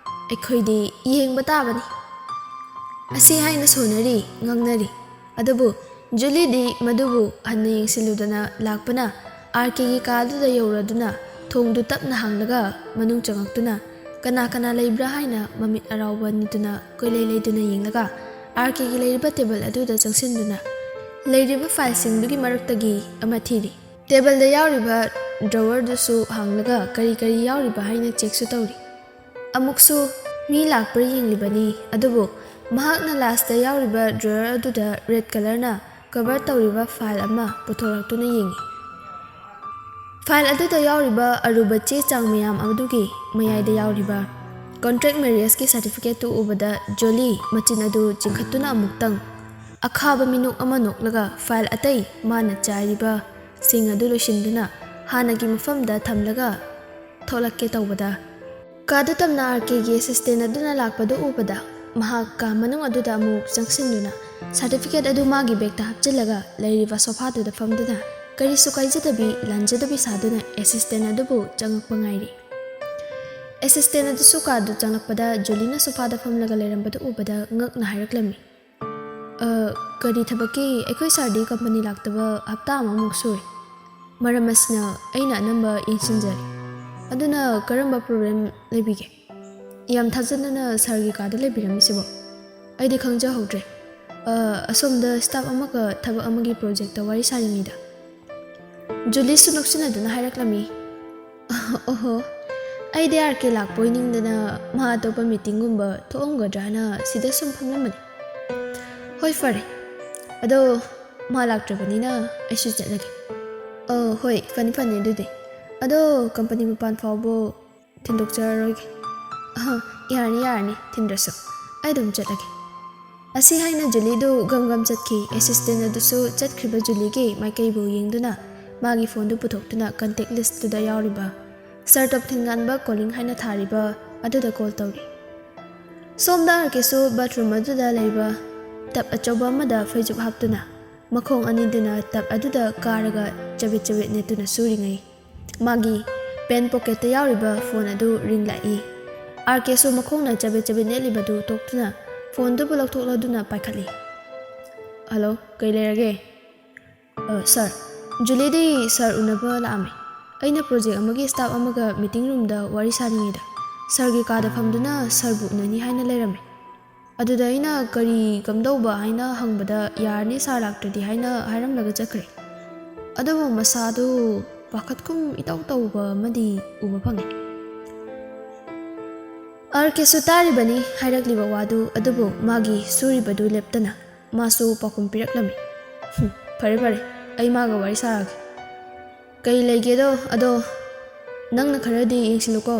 ꯑꯩꯈꯣꯏꯗꯤ ꯌꯦꯡꯕ ꯇꯥꯕꯅꯤ꯫ ꯑꯁꯤ ꯍꯥꯏꯅ ꯁꯣꯟꯅꯔꯤ, ꯉꯥꯡꯅꯔꯤ꯫ ꯑꯗꯨꯕꯨ ꯖꯨꯂꯤꯗꯤ ꯃꯗꯨꯕꯨ ꯍꯟꯅ ꯌꯦꯡꯁꯤꯜꯂꯨꯗꯅ ꯂꯥꯛꯄꯅ, ꯑꯥꯔ ꯀꯦꯒꯤ ꯀꯥꯗꯨꯗ ꯌꯧꯔꯗꯨꯅ ꯊꯣꯡꯗꯨ ꯇꯞꯅ ꯍꯥꯡꯂꯒ ꯃꯅꯨꯡ ꯆꯪꯉꯛꯇꯨꯅ ꯀꯅꯥ ꯀꯅꯥ ꯂꯩꯕ꯭ꯔꯥ ꯍꯥꯏꯅ ꯃꯃꯤꯠ ꯑꯔꯥꯎꯕ ꯅꯤꯗꯨꯅ ꯀꯣꯏꯂꯩ ꯂꯩꯗꯨꯅ ꯌꯦꯡꯂꯒ, ꯑꯥꯔ ꯀꯦꯒꯤ ꯂꯩꯔꯤꯕ ꯇꯦꯕꯜ ꯑꯗꯨꯗ ꯆꯪꯁꯤꯟꯗꯨꯅ ꯂꯩꯔꯤꯕ ꯐꯥꯏꯜꯁꯤꯡꯗꯨꯒꯤ ꯃꯔꯛꯇꯒꯤ ꯑꯃ ꯊꯤꯔꯤ꯫ ꯇꯦꯕꯜꯗ ꯌꯥꯎꯔꯤꯕ ꯗ꯭ꯔꯣꯋꯔꯗꯨꯁꯨ ꯍꯥꯡꯂꯒ ꯀꯔꯤ ꯀꯔꯤ ꯌꯥꯎꯔꯤꯕ ꯍꯥꯏꯅ ꯆꯦꯛꯁꯨ ꯇꯧꯔꯤ꯫ ꯑꯃꯨꯛꯁꯨ ꯃꯤ ꯂꯥꯛꯄ꯭ꯔꯥ ꯌꯦꯡꯂꯤꯕꯅꯤ, ꯑꯗꯨꯕꯨ ꯃꯍꯥꯛꯅ ꯂꯥꯁꯇ ꯌꯥꯎꯔꯤꯕ ꯗ꯭ꯔꯣꯋꯔ ꯑꯗꯨꯗ ꯔꯦꯗ ꯀꯂꯔꯅ ꯀꯚꯔ ꯇꯧꯔꯤꯕ ꯐꯥꯏꯜ ꯑꯃ ꯄꯨꯊꯣꯔꯛꯇꯨꯅ ꯌꯦꯡꯉꯤ꯫ ꯐꯥꯏꯜ ꯑꯗꯨꯗ ꯌꯥꯎꯔꯤꯕ ꯑꯔꯨꯕ ꯆꯦ ꯆꯥꯡ ꯃꯌꯥꯝ ꯑꯗꯨꯒꯤ ꯃꯌꯥꯏꯗ ꯌꯥꯎꯔꯤꯕ ꯀꯣꯟꯇ꯭ꯔꯦꯛ ꯃꯦꯔꯤꯌꯦꯖꯀꯤ ꯁꯥꯔꯇꯤꯐꯤꯀꯦꯠꯇꯨ ꯎꯕꯗ ꯖꯣꯂꯤ ꯃꯆꯤꯟ ꯑꯗꯨ ꯆꯤꯡꯈꯠꯇꯨꯅ ꯑꯃꯨꯛꯇꯪ ꯑꯈꯥꯕ ꯃꯤꯅꯣꯛ ꯑꯃ ꯅꯣꯛꯂꯒ ꯐꯥꯏꯜ ꯑꯇꯩ ꯃꯥꯅ ꯆꯥꯏꯔꯤꯕꯁꯤꯡ ꯑꯗꯨ ꯂꯣꯏꯁꯤꯟꯗꯨꯅ ꯍꯥꯟꯅꯒꯤ ꯃꯐꯝꯗ ꯊꯝꯂꯒ ꯊꯣꯛꯂꯛꯀꯦ ꯇꯧꯕꯗ, ꯀꯥꯗꯨ ꯇꯝꯅ ꯑꯥꯔ ꯀꯦꯒꯤ ꯑꯦꯁꯤꯁꯇꯦꯟ ꯑꯗꯨꯅ ꯂꯥꯛꯄꯗꯨ ꯎꯕꯗ ꯃꯍꯥꯛ ꯀꯥ ꯃꯅꯨꯡ ꯑꯗꯨꯗ ꯑꯃꯨꯛ ꯆꯪꯁꯤꯟꯗꯨꯅ ꯁꯥꯔꯇꯤꯐꯤꯀꯦꯠ ꯑꯗꯨ ꯃꯥꯒꯤ ꯕꯦꯒꯇ ꯍꯥꯞꯆꯤꯜꯂꯒ ꯂꯩꯔꯤꯕ ꯁꯣꯐꯥꯗꯨꯗ ꯐꯝꯗꯨꯅ ꯀꯔꯤꯁꯨ ꯀꯥꯏꯖꯗꯕꯤ ꯂꯥꯟꯖꯗꯕꯤ ꯁꯥꯗꯨꯅ ꯑꯦꯁꯤꯁꯇꯦꯟ ꯑꯗꯨꯕꯨ ꯆꯪꯉꯛꯄ ꯉꯥꯏꯔꯤ꯫ ꯑꯦꯁꯤꯁꯇꯦꯟ ꯑꯗꯨꯁꯨ ꯀꯥꯗꯨ ꯆꯪꯂꯛꯄꯗ ꯖꯨꯂꯤꯅ ꯁꯣꯐꯥꯗ ꯐꯝꯂꯒ ꯂꯩꯔꯝꯕꯗꯨ ꯎꯕꯗ ꯉꯛꯅ ꯍꯥꯏꯔꯛꯂꯝꯃꯤ, "ꯑ, ꯀꯔꯤ ꯊꯕꯛꯀꯤ? ꯑꯩꯈꯣꯏ ꯁꯥꯔꯗꯤ ꯀꯝꯄꯅꯤ ꯂꯥꯛꯇꯕ ꯍꯞꯇꯥ ꯑꯃꯃꯨꯛ ꯁꯨꯔꯦ꯫ ꯃꯔꯝ ꯑꯁꯤꯅ ꯑꯩꯅ ꯑꯅꯝꯕ ꯌꯦꯡꯁꯤꯟꯖꯔꯦ꯫ ꯑꯗꯨꯅ ꯀꯔꯝꯕ ꯄ꯭ꯔꯣꯕ꯭ꯂꯦꯝ ꯂꯩꯕꯤꯒꯦ? ꯌꯥꯝ ꯊꯥꯖꯗꯅ ꯁꯥꯔꯒꯤ ꯀꯥꯗ ꯂꯩꯕꯤꯔꯝꯃꯤꯁꯤꯕꯣ? ꯑꯩꯗꯤ ꯈꯪꯖꯍꯧꯗ꯭ꯔꯦ꯫ ꯑ, ꯑꯁꯣꯝꯗ ꯁ꯭ꯇꯥꯐ ꯑꯃꯒ ꯊꯕꯛ ꯑꯃꯒꯤ ꯄ꯭ꯔꯣꯖꯦꯛꯇ ꯋꯥꯔꯤ ꯁꯥꯔꯤꯉꯩꯗ꯫" ꯖꯨꯂꯤꯁꯨ ꯅꯣꯛꯁꯤꯟꯅꯗꯨꯅ ꯍꯥꯏꯔꯛꯂꯝꯃꯤ, "ꯑꯣꯍꯣ, ꯑꯩꯗꯤ ꯑꯥꯔ ꯀꯦ ꯂꯥꯛꯄ ꯑꯣꯏꯅꯤꯡꯗꯅ ꯃꯥ ꯑꯇꯣꯞꯄ ꯃꯤꯇꯤꯡꯒꯨꯝꯕ ꯊꯣꯛꯑꯝꯒꯗ꯭ꯔꯥꯅ ꯁꯤꯗ ꯁꯨꯝ ꯐꯝꯂꯝꯕꯅꯤ꯫ ꯍꯣꯏ, ꯐꯔꯦ꯫ ꯑꯗꯣ ꯃꯥ ꯂꯥꯛꯇ꯭ꯔꯕꯅꯤꯅ ꯑꯩꯁꯨ ꯆꯠꯂꯒꯦ꯫" "ꯑꯣ, ꯍꯣꯏ, ꯐꯅꯤ, ꯐꯅꯤ ꯑꯗꯨꯗꯤ꯫ ꯑꯗꯣ ꯀꯝꯄꯅꯤ ꯃꯄꯥꯟ ꯐꯥꯎꯕ ꯊꯤꯟꯗꯣꯛꯆꯔꯔꯣꯏꯒꯦ꯫" "ꯑꯍ, ꯌꯥꯔꯅꯤ, ꯌꯥꯔꯅꯤ, ꯊꯤꯟꯗ꯭ꯔꯁꯨ꯫ ꯑꯩ ꯑꯗꯨꯝ ꯆꯠꯂꯒꯦ꯫" ꯑꯁꯤ ꯍꯥꯏꯅ ꯖꯨꯂꯤꯗꯨ ꯒꯝ ꯒꯝ ꯆꯠꯈꯤ꯫ ꯑꯦꯁꯤꯁꯇꯦꯟ ꯑꯗꯨꯁꯨ ꯆꯠꯈ꯭ꯔꯤꯕ ꯖꯨꯂꯤꯒꯤ ꯃꯥꯏꯀꯩꯕꯨ ꯌꯦꯡꯗꯨꯅ ꯃꯥꯒꯤ ꯐꯣꯟꯗꯨ ꯄꯨꯊꯣꯛꯇꯨꯅ ꯀꯟꯇꯦꯛ ꯂꯤꯁꯇꯨꯗ ꯌꯥꯎꯔꯤꯕ ꯁꯔ ꯇꯣꯞ ꯊꯤꯟꯉꯥꯟꯕ ꯀꯣꯂꯤꯡ ꯍꯥꯏꯅ ꯊꯥꯔꯤꯕ ꯑꯗꯨꯗ ꯀꯣꯜ ꯇꯧꯔꯤ꯫ ꯁꯣꯝꯗ ꯑꯥꯔ ꯀꯦꯁꯨ ꯕꯥꯊꯔꯨꯝ ꯑꯗꯨꯗ ꯂꯩꯕ ꯇꯞ ꯑꯆꯧꯕ ꯑꯃꯗ ꯐꯩꯖꯨꯞ ꯍꯥꯞꯇꯨꯅ ꯃꯈꯣꯡ ꯑꯅꯤꯗꯨꯅ ꯇꯞ ꯑꯗꯨꯗ ꯀꯥꯔꯒ ꯆꯕꯤꯠ ꯆꯕꯤꯠ ꯅꯦꯠꯇꯨꯅ ꯁꯨꯔꯤꯉꯩ, ꯃꯥꯒꯤ ꯄꯦꯟ ꯄꯣꯀꯦꯠꯇ ꯌꯥꯎꯔꯤꯕ ꯐꯣꯟ ꯑꯗꯨ ꯔꯤꯡ ꯂꯥꯛꯏ꯫ ꯑꯥꯔ ꯀꯦꯁꯨ ꯃꯈꯣꯡꯅ ꯆꯕꯤꯠ ꯆꯕꯤꯠ ꯅꯦꯠꯂꯤꯕꯗꯨ ꯇꯣꯛꯇꯨꯅ ꯐꯣꯟꯗꯨꯕꯨ ꯂꯧꯊꯣꯛꯂꯗꯨꯅ ꯄꯥꯏꯈꯠꯂꯤ꯫ "ꯍꯜꯂꯣ, ꯀꯩ ꯂꯩꯔꯒꯦ?" "ꯑ, ꯁꯥꯔ, ꯖꯨꯂꯤꯗꯤ ꯁꯥꯔ ꯎꯅꯕ ꯂꯥꯛꯑꯝꯃꯦ꯫ ꯑꯩꯅ ꯄ꯭ꯔꯣꯖꯦꯛ ꯑꯃꯒꯤ ꯁ꯭ꯇꯥꯐ ꯑꯃꯒ ꯃꯤꯇꯤꯡ ꯔꯨꯝꯗ ꯋꯥꯔꯤ ꯁꯥꯔꯤꯉꯩꯗ ꯁꯥꯔꯒꯤ ꯀꯥꯗ ꯐꯝꯗꯨꯅ ꯁꯥꯔꯕꯨ ꯎꯅꯅꯤ ꯍꯥꯏꯅ ꯂꯩꯔꯝꯃꯦ꯫ ꯑꯗꯨꯗ ꯑꯩꯅ ꯀꯔꯤ ꯀꯝꯗꯧꯕ ꯍꯥꯏꯅ ꯍꯪꯕꯗ ꯌꯥꯔꯅꯤ ꯁꯥꯔ ꯂꯥꯛꯇ꯭ꯔꯗꯤ ꯍꯥꯏꯅ ꯍꯥꯏꯔꯝꯂꯒ ꯆꯠꯈ꯭ꯔꯦ꯫ ꯑꯗꯨꯕꯨ ꯃꯁꯥꯗꯨ ꯄꯥꯈꯠꯀꯨꯝ ꯏꯇꯧ ꯇꯧꯕ ꯑꯃꯗꯤ ꯎꯕ ꯐꯪꯉꯦ꯫" ꯑꯥꯔ ꯀꯦꯁꯨ ꯇꯥꯔꯤꯕꯅꯤ ꯍꯥꯏꯔꯛꯂꯤꯕ ꯋꯥꯗꯨ, ꯑꯗꯨꯕꯨ ꯃꯥꯒꯤ ꯁꯨꯔꯤꯕꯗꯨ ꯂꯦꯞꯇꯅ ꯃꯥꯁꯨ ꯄꯥꯎꯈꯨꯝ ꯄꯤꯔꯛꯂꯝꯃꯤ꯫ "ꯍꯨꯝ, ꯐꯔꯦ ꯐꯔꯦ, ꯑꯩ ꯃꯥꯒ ꯋꯥꯔꯤ ꯁꯥꯔꯒꯦ꯫ ꯀꯩ ꯂꯩꯒꯦꯗꯣ ꯑꯗꯣ ꯅꯪꯅ ꯈꯔꯗꯤ ꯌꯦꯡꯁꯤꯜꯂꯨꯀꯣ꯫"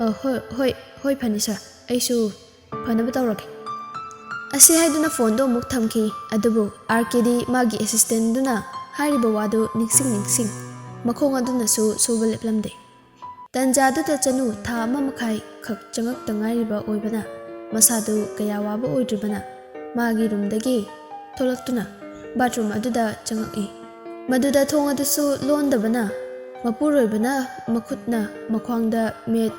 "ꯑ, ꯍꯣꯏ, ꯍꯣꯏ, ꯍꯣꯏ, ꯐꯅꯤ ꯁꯥꯔ, ꯑꯩꯁꯨ ꯐꯅꯕ ꯇꯧꯔꯒꯦ꯫" ꯑꯁꯤ ꯍꯥꯏꯗꯨꯅ ꯐꯣꯟꯗꯣ ꯑꯃꯨꯛ ꯊꯝꯈꯤ꯫ ꯑꯗꯨꯕꯨ ꯑꯥꯔ ꯀꯦꯗꯤ ꯃꯥꯒꯤ ꯑꯦꯁꯤꯁꯇꯦꯟꯗꯨꯅ ꯍꯥꯏꯔꯤꯕ ꯋꯥꯗꯨ ꯅꯤꯡꯁꯤꯡ ꯅꯤꯡꯁꯤꯡ ꯃꯈꯣꯡ ꯑꯗꯨꯅꯁꯨ ꯁꯨꯕ ꯂꯦꯞꯂꯝꯗꯦ꯫ ꯇꯟꯖꯥꯗꯨꯗ ꯆꯅꯨ ꯊꯥ ꯑꯃ ꯃꯈꯥꯏ ꯈꯛ ꯆꯪꯉꯛꯇ ꯉꯥꯏꯔꯤꯕ ꯑꯣꯏꯕꯅ ꯃꯁꯥꯗꯨ ꯀꯌꯥ ꯋꯥꯕ ꯑꯣꯏꯗ꯭ꯔꯤꯕꯅ ꯃꯥꯒꯤ ꯔꯨꯝꯗꯒꯤ ꯊꯣꯛꯂꯛꯇꯨꯅ ꯕꯥꯊꯔꯨꯝ ꯑꯗꯨꯗ ꯆꯪꯉꯛꯏ꯫ ꯃꯗꯨꯗ ꯊꯣꯡ ꯑꯗꯨꯁꯨ ꯂꯣꯟꯗꯕꯅ ꯃꯄꯨꯔꯣꯏꯕꯅ ꯃꯈꯨꯠꯅ ꯃꯈ꯭ꯋꯥꯡꯗ ꯃꯦꯠ,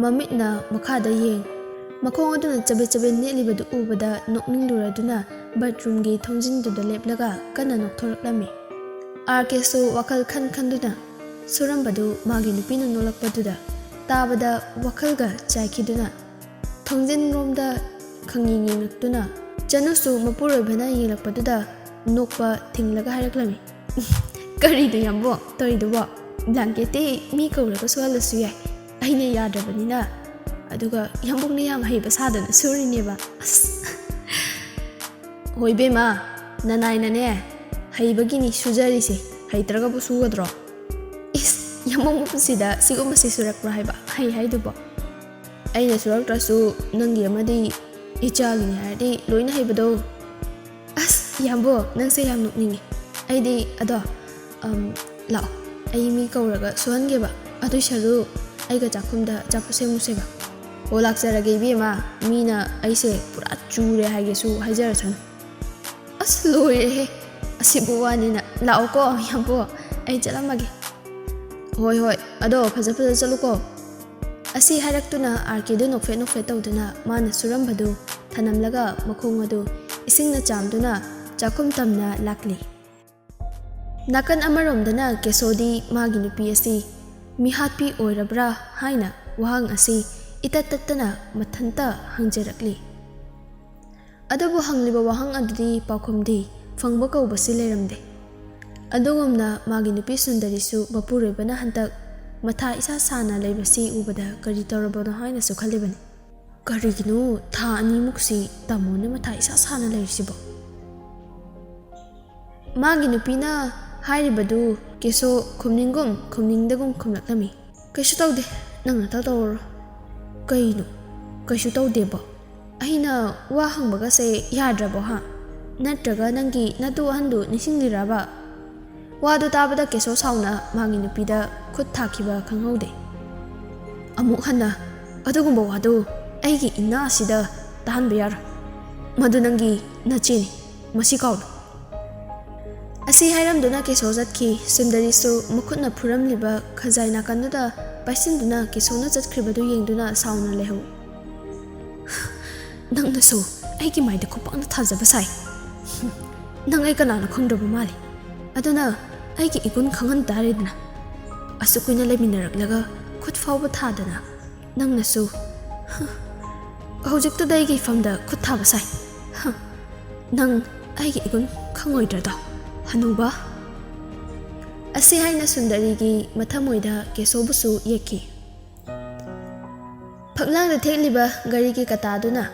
ꯃꯃꯤꯠꯅ ꯃꯈꯥꯗ ꯌꯦꯡ, ꯃꯈꯣꯡ ꯑꯗꯨꯅ ꯆꯕꯦꯠ ꯆꯕꯦꯠ ꯅꯦꯠꯂꯤꯕꯗꯨ ꯎꯕꯗ ꯅꯣꯛꯅꯤꯡꯂꯨꯔꯗꯨꯅ ꯕꯥꯊꯔꯨꯝꯒꯤ ꯊꯣꯡꯖꯤꯟꯗꯨꯗ ꯂꯦꯞꯂꯒ ꯀꯟꯅ ꯅꯣꯛꯊꯣꯔꯛꯂꯝꯃꯤ꯫ ꯑꯥꯔ ꯀꯦꯁꯨ ꯋꯥꯈꯜ ꯈꯟ ꯈꯟꯗꯨꯅ ꯁꯨꯔꯝꯕꯗꯨ ꯃꯥꯒꯤ ꯅꯨꯄꯤꯅ ꯅꯣꯛꯂꯛꯄꯗꯨꯗ ꯇꯥꯕꯗ ꯋꯥꯈꯜꯒ ꯆꯥꯏꯈꯤꯗꯨꯅ ꯊꯣꯡꯖꯤꯟꯔꯣꯝꯗ ꯈꯪꯌꯦꯡ ꯌꯦꯡꯂꯛꯇꯨꯅ ꯆꯅꯨꯁꯨ ꯃꯄꯨꯔꯣꯏꯕꯅ ꯌꯦꯡꯂꯛꯄꯗꯨꯗ ꯅꯣꯛꯄ ꯊꯤꯡꯂꯒ ꯍꯥꯏꯔꯛꯂꯝꯃꯤ, "ꯀꯔꯤꯅꯣ ꯌꯥꯝꯕꯣ ꯇꯧꯔꯤꯗꯨꯕꯣ? ꯕ꯭ꯂꯥꯡꯀꯦꯠꯇꯤ ꯃꯤ ꯀꯧꯔꯒ ꯁꯨꯍꯜꯂꯁꯨ ꯌꯥꯏ, ꯑꯩꯅ ꯌꯥꯗ꯭ꯔꯕꯅꯤꯅ꯫ ꯑꯗꯨꯒ ꯌꯥꯝꯕꯨꯡꯅ ꯌꯥꯝ ꯍꯩꯕ ꯁꯥꯗꯅ ꯁꯨꯔꯤꯅꯦꯕ꯫" "ꯑꯁ, ꯍꯣꯏ ꯏꯕꯦꯝꯃ, ꯅꯅꯥꯏꯅꯅꯦ ꯍꯩꯕꯒꯤꯅꯤ ꯁꯨꯖꯔꯤꯁꯦ, ꯍꯩꯇ꯭ꯔꯒꯕꯨ ꯁꯨꯒꯗ꯭ꯔꯣ?" "ꯏꯁ, ꯌꯥꯝꯕꯨꯡ ꯄꯨꯟꯁꯤꯗ ꯁꯤꯒꯨꯝꯕꯁꯤ ꯁꯨꯔꯛꯄ꯭ꯔꯣ ꯍꯥꯏꯕ? ꯍꯩ ꯍꯥꯏꯗꯨꯕꯣ?" "ꯑꯩꯅ ꯁꯨꯔꯛꯇ꯭ꯔꯁꯨ ꯅꯪꯒꯤ ꯑꯃꯗꯤ ꯏꯆꯥꯒꯤꯅꯤ ꯍꯥꯏꯔꯗꯤ ꯂꯣꯏꯅ ꯍꯩꯕꯗꯣ꯫" "ꯑꯁ, ꯌꯥꯝꯕꯣ, ꯅꯪꯁꯦ ꯌꯥꯝ ꯅꯣꯛꯅꯤꯡꯉꯤ꯫ ꯑꯩꯗꯤ ꯑꯗꯣ "ꯑꯝ, ꯂꯥꯛꯑꯣ, ꯑꯩ ꯃꯤ ꯀꯧꯔꯒ ꯁꯨꯍꯟꯒꯦꯕ꯫ ꯑꯗꯨꯏ ꯁꯔꯨꯛ ꯑꯩꯒ ꯆꯥꯛꯈꯨꯝꯗ ꯑꯆꯥꯄꯣꯠ ꯁꯦꯝꯃꯨꯁꯦꯕ"꯫ "ꯑꯣ, ꯂꯥꯛꯆꯔꯒꯦ ꯏꯕꯦꯝꯃ, ꯃꯤꯅ ꯑꯩꯁꯦ ꯄꯨꯔꯥ ꯆꯨꯔꯦ ꯍꯥꯏꯒꯦꯁꯨ ꯍꯥꯏꯖꯔꯁꯅꯨ"꯫ "ꯑꯁ, ꯂꯣꯏꯔꯦꯍꯦ, ꯑꯁꯤꯕꯨ ꯋꯥꯅꯤꯅ꯫ ꯂꯥꯛꯑꯣꯀꯣ ꯌꯥꯝꯕꯨ, ꯑꯩ ꯆꯠꯂꯝꯃꯒꯦ"꯫ "ꯍꯣꯏ ꯍꯣꯏ, ꯑꯗꯣ ꯐꯖ ꯐꯖ ꯆꯠꯂꯨꯀꯣ"꯫ ꯑꯁꯤ ꯍꯥꯏꯔꯛꯇꯨꯅ ꯑꯥꯔ ꯀꯦꯗꯨ ꯅꯣꯛꯐꯦꯠ ꯅꯣꯛꯐꯦꯠ ꯇꯧꯗꯨꯅ ꯃꯥꯅ ꯁꯨꯔꯝꯕꯗꯨ ꯊꯅꯝꯂꯒ ꯃꯈꯣꯡ ꯑꯗꯨ ꯏꯁꯤꯡꯅ ꯆꯥꯝꯗꯨꯅ ꯆꯥꯛꯈꯨꯝ ꯇꯝꯅ ꯂꯥꯛꯂꯤ꯫ ꯅꯥꯀꯟ ꯑꯃꯔꯣꯝꯗꯅ ꯀꯦꯁꯣꯗꯤ ꯃꯥꯒꯤ ꯅꯨꯄꯤ ꯑꯁꯤ ꯃꯤꯍꯥꯠꯄꯤ ꯑꯣꯏꯔꯕ꯭ꯔꯥ ꯍꯥꯏꯅ ꯋꯥꯍꯪ ꯑꯁꯤ ꯏꯇꯠ ꯇꯠꯇꯅ ꯃꯊꯟꯇ ꯍꯪꯖꯔꯛꯂꯤ꯫ ꯑꯗꯨꯕꯨ ꯍꯪꯂꯤꯕ ꯋꯥꯍꯪ ꯑꯗꯨꯗꯤ ꯄꯥꯎꯈꯨꯝꯗꯤ ꯐꯪꯕ ꯀꯧꯕꯁꯤ ꯂꯩꯔꯝꯗꯦ꯫ ꯑꯗꯨꯒꯨꯝꯅ ꯃꯥꯒꯤ ꯅꯨꯄꯤ ꯁꯨꯟꯗꯔꯤꯁꯨ ꯃꯄꯨꯔꯣꯏꯕꯅ ꯍꯟꯗꯛ ꯃꯊꯥ ꯏꯁꯥ ꯁꯥꯅ ꯂꯩꯕꯁꯤ ꯎꯕꯗ ꯀꯔꯤ ꯇꯧꯔꯕꯅꯣ ꯍꯥꯏꯅꯁꯨ ꯈꯜꯂꯤꯕꯅꯤ꯫ "ꯀꯔꯤꯒꯤꯅꯣ ꯊꯥ ꯑꯅꯤꯃꯨꯛꯁꯤ ꯇꯥꯃꯣꯅ ꯃꯊꯥ ꯏꯁꯥ ꯁꯥꯅ ꯂꯩꯔꯤꯁꯤꯕꯣ?" ꯃꯥꯒꯤ ꯅꯨꯄꯤꯅ ꯍꯥꯏꯔꯤꯕꯗꯨ ꯀꯦꯁꯣ ꯈꯨꯝꯅꯤꯡꯒꯨꯝ ꯈꯨꯝꯅꯤꯡꯗꯒꯨꯝ ꯈꯨꯝꯂꯛꯂꯝꯃꯤ꯫ "ꯀꯩꯁꯨ ꯇꯧꯗꯦ, ꯅꯪ ꯅꯊꯧ ꯇꯧꯔꯨꯔꯣ"꯫ "ꯀꯩꯅꯣ ꯀꯩꯁꯨ ꯇꯧꯗꯦꯕꯣ? ꯑꯩꯅ ꯋꯥ ꯍꯪꯕꯒꯁꯦ ꯌꯥꯗ꯭ꯔꯕꯣ ꯍꯥ? ꯅꯠꯇ꯭ꯔꯒ ꯅꯪꯒꯤ ꯅꯇꯨ ꯑꯍꯟꯗꯨ ꯅꯤꯡꯁꯤꯡꯂꯤꯔꯕ?" ꯋꯥꯗꯨ ꯇꯥꯕꯗ ꯀꯦꯁꯣ ꯁꯥꯎꯅ ꯃꯥꯒꯤ ꯅꯨꯄꯤꯗ ꯈꯨꯠ ꯊꯥꯈꯤꯕ ꯈꯪꯍꯧꯗꯦ꯫ "ꯑꯃꯨꯛ ꯍꯟꯅ ꯑꯗꯨꯒꯨꯝꯕ ꯋꯥꯗꯨ ꯑꯩꯒꯤ ꯏꯅꯥ ꯑꯁꯤꯗ ꯇꯥꯍꯟꯕ ꯌꯥꯔꯣꯏ꯫ ꯃꯗꯨ ꯅꯪꯒꯤ ꯅꯆꯦꯅꯤ, ꯃꯁꯤ ꯀꯥꯎꯅꯨ"꯫ ꯑꯁꯤ ꯍꯥꯏꯔꯝꯗꯨꯅ ꯀꯦꯁꯣ ꯆꯠꯈꯤ꯫ ꯁꯨꯟꯗꯔꯤꯁꯨ ꯃꯈꯨꯠꯅ ꯐꯨꯔꯝꯂꯤꯕ ꯈꯖꯥꯏ ꯅꯥꯀꯟꯗꯨꯗ ꯄꯥꯏꯁꯤꯟꯗꯨꯅ ꯀꯦꯁꯣꯅ ꯆꯠꯈ꯭ꯔꯤꯕꯗꯨ ꯌꯦꯡꯗꯨꯅ ꯁꯥꯎꯅ ꯂꯩꯍꯧ꯫ "ꯅꯪꯅꯁꯨ ꯑꯩꯒꯤ ꯃꯥꯏꯗ ꯈꯨꯄꯥꯛꯅ ꯊꯥꯖꯕ ꯁꯥꯏ꯫ ꯅꯪ ꯑꯩ ꯀꯅꯥꯅꯣ ꯈꯪꯗ꯭ꯔꯕ ꯃꯥꯜꯂꯤ꯫ ꯑꯗꯨꯅ ꯑꯩꯒꯤ ꯏꯒꯨꯟ ꯈꯪꯍꯟ ꯇꯥꯔꯦꯗꯅ꯫ ꯑꯁꯨꯛ ꯀꯨꯏꯅ ꯂꯩꯃꯤꯟꯅꯔꯛꯂꯒ ꯈꯨꯠ ꯐꯥꯎꯕ ꯊꯥꯗꯅ ꯅꯪꯅꯁꯨ ꯍꯖ, ꯍꯧꯖꯤꯛꯇꯗ ꯑꯩꯒꯤ ꯏꯐꯝꯗ ꯈꯨꯠ ꯊꯥꯕ ꯁꯥꯏ꯫ ꯍ, ꯅꯪ ꯑꯩꯒꯤ ꯏꯒꯨꯟ ꯈꯪꯉꯣꯏꯗ꯭ꯔꯗꯣ, ꯍꯅꯨꯕ?" ꯑꯁꯤ ꯍꯥꯏꯅ ꯁꯨꯟꯗꯔꯤꯒꯤ ꯃꯊꯃꯣꯏꯗ ꯀꯦꯁꯣꯕꯨꯁꯨ ꯌꯦꯛꯈꯤ꯫ ꯐꯛꯂꯥꯡꯗ ꯊꯦꯠꯂꯤꯕ ꯒꯥꯔꯤꯒꯤ ꯀꯇꯥꯗꯨꯅ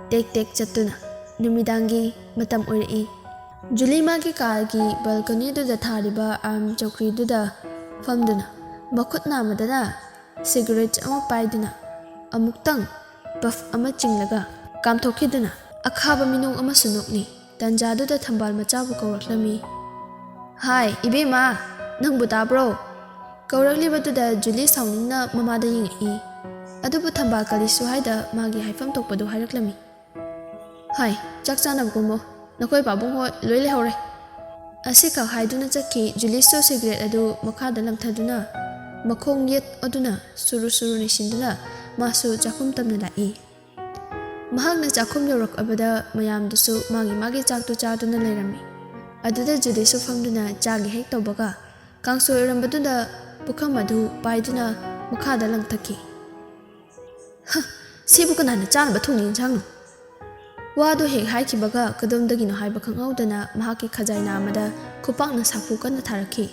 ꯇꯦꯛ ꯇꯦꯛ ꯆꯠꯇꯨꯅ ꯅꯨꯃꯤꯗꯥꯡꯒꯤ ꯃꯇꯝ ꯑꯣꯏꯔꯛꯏ꯫ ꯖꯨꯂꯤ ꯃꯥꯒꯤ ꯀꯥꯔꯒꯤ ꯕꯦꯜꯀꯣꯅꯤꯗꯨꯗ ꯊꯥꯔꯤꯕ ꯑꯥꯔꯝ ꯆꯧꯀ꯭ꯔꯤꯗꯨꯗ ꯐꯝꯗꯨꯅ ꯃꯈꯨꯠ ꯅꯥꯝꯃꯗꯅ ꯁꯤꯒꯔꯦꯠ ꯑꯃ ꯄꯥꯏꯗꯨꯅ ꯑꯃꯨꯛꯇꯪ ꯄꯐ ꯑꯃ ꯆꯤꯡꯂꯒ ꯀꯥꯝꯊꯣꯛꯈꯤꯗꯨꯅ ꯑꯈꯥꯕ ꯃꯤꯅꯣꯛ ꯑꯃꯁꯨ ꯅꯣꯛꯂꯤ꯫ ꯇꯟꯖꯥꯗꯨꯗ ꯊꯝꯕꯥꯜ ꯃꯆꯥꯕꯨ ꯀꯧꯔꯛꯂꯝꯃꯤ꯫ ꯍꯥꯏ, ꯏꯕꯦꯝꯃ, ꯅꯪꯕꯨ ꯇꯥꯕ꯭ꯔꯣ? ꯀꯧꯔꯛꯂꯤꯕꯗꯨꯗ ꯖꯨꯂꯤ ꯁꯥꯎꯅꯤꯡꯅ ꯃꯃꯥꯗ ꯌꯦꯡꯉꯛꯏ꯫ ꯑꯗꯨꯕꯨ ꯊꯝꯕꯥꯜ ꯀꯂꯤꯁꯨ ꯍꯥꯏꯗ ꯃꯥꯒꯤ ꯍꯥꯏꯐꯝ ꯊꯣꯛꯄꯗꯨ ꯍꯥꯏꯔꯛꯂꯝꯃꯤ꯫ ꯍꯥꯏ, ꯆꯥꯛ ꯆꯥꯅꯕ ꯀꯨꯝꯃꯣ, ꯅꯈꯣꯏ ꯄꯥꯕꯨꯡ ꯍꯣꯏ ꯂꯣꯏ ꯂꯩꯍꯧꯔꯦ꯫ ꯑꯁꯤꯈꯛ ꯍꯥꯏꯗꯨꯅ ꯆꯠꯈꯤ꯫ ꯖꯨꯂꯤꯁꯨ ꯁꯤꯒꯔꯦꯠ ꯑꯗꯨ ꯃꯈꯥꯗ ꯂꯪꯊꯗꯨꯅ ꯃꯈꯣꯡ ꯌꯦꯠ ꯑꯗꯨꯅ ꯁꯨꯔꯨ ꯁꯨꯔꯨ ꯅꯩꯁꯤꯟꯗꯨꯅ ꯃꯥꯁꯨ ꯆꯥꯛꯈꯨꯝ ꯇꯝꯅ ꯂꯥꯛꯏ꯫ ꯃꯍꯥꯛꯅ ꯆꯥꯛꯈꯨꯝ ꯌꯧꯔꯛꯂꯕꯗ ꯃꯌꯥꯝꯗꯨꯁꯨ ꯃꯥꯒꯤ ꯃꯥꯒꯤ ꯆꯥꯛꯇꯨ ꯆꯥꯗꯨꯅ ꯂꯩꯔꯝꯃꯤ꯫ ꯑꯗꯨꯗ ꯖꯨꯂꯤꯁꯨ ꯐꯝꯗꯨꯅ ꯆꯥꯒꯦ ꯍꯦꯛ ꯇꯧꯕꯒ ꯀꯥꯡꯁꯣꯏ ꯑꯣꯏꯔꯝꯕꯗꯨꯗ ꯄꯨꯈꯝ ꯑꯗꯨ ꯄꯥꯏꯗꯨꯅ ꯃꯈꯥꯗ ꯂꯪꯊꯈꯤ꯫ "ꯍ, ꯁꯤꯕꯨ ꯀꯅꯥꯅ ꯆꯥꯅꯕ ꯊꯣꯡꯉꯤ ꯏꯟꯁꯥꯡꯅꯣ?" ꯋꯥꯗꯨ ꯍꯦꯛ ꯍꯥꯏꯈꯤꯕꯒ ꯀꯗꯣꯝꯗꯒꯤꯅꯣ ꯍꯥꯏꯕ ꯈꯪꯍꯧꯗꯅ ꯃꯍꯥꯛꯀꯤ ꯈꯖꯥꯏꯅꯥ ꯑꯃꯗ ꯈꯨꯄꯥꯛꯅ ꯁꯥꯐꯨ ꯀꯟꯅ ꯊꯥꯔꯛꯈꯤ꯫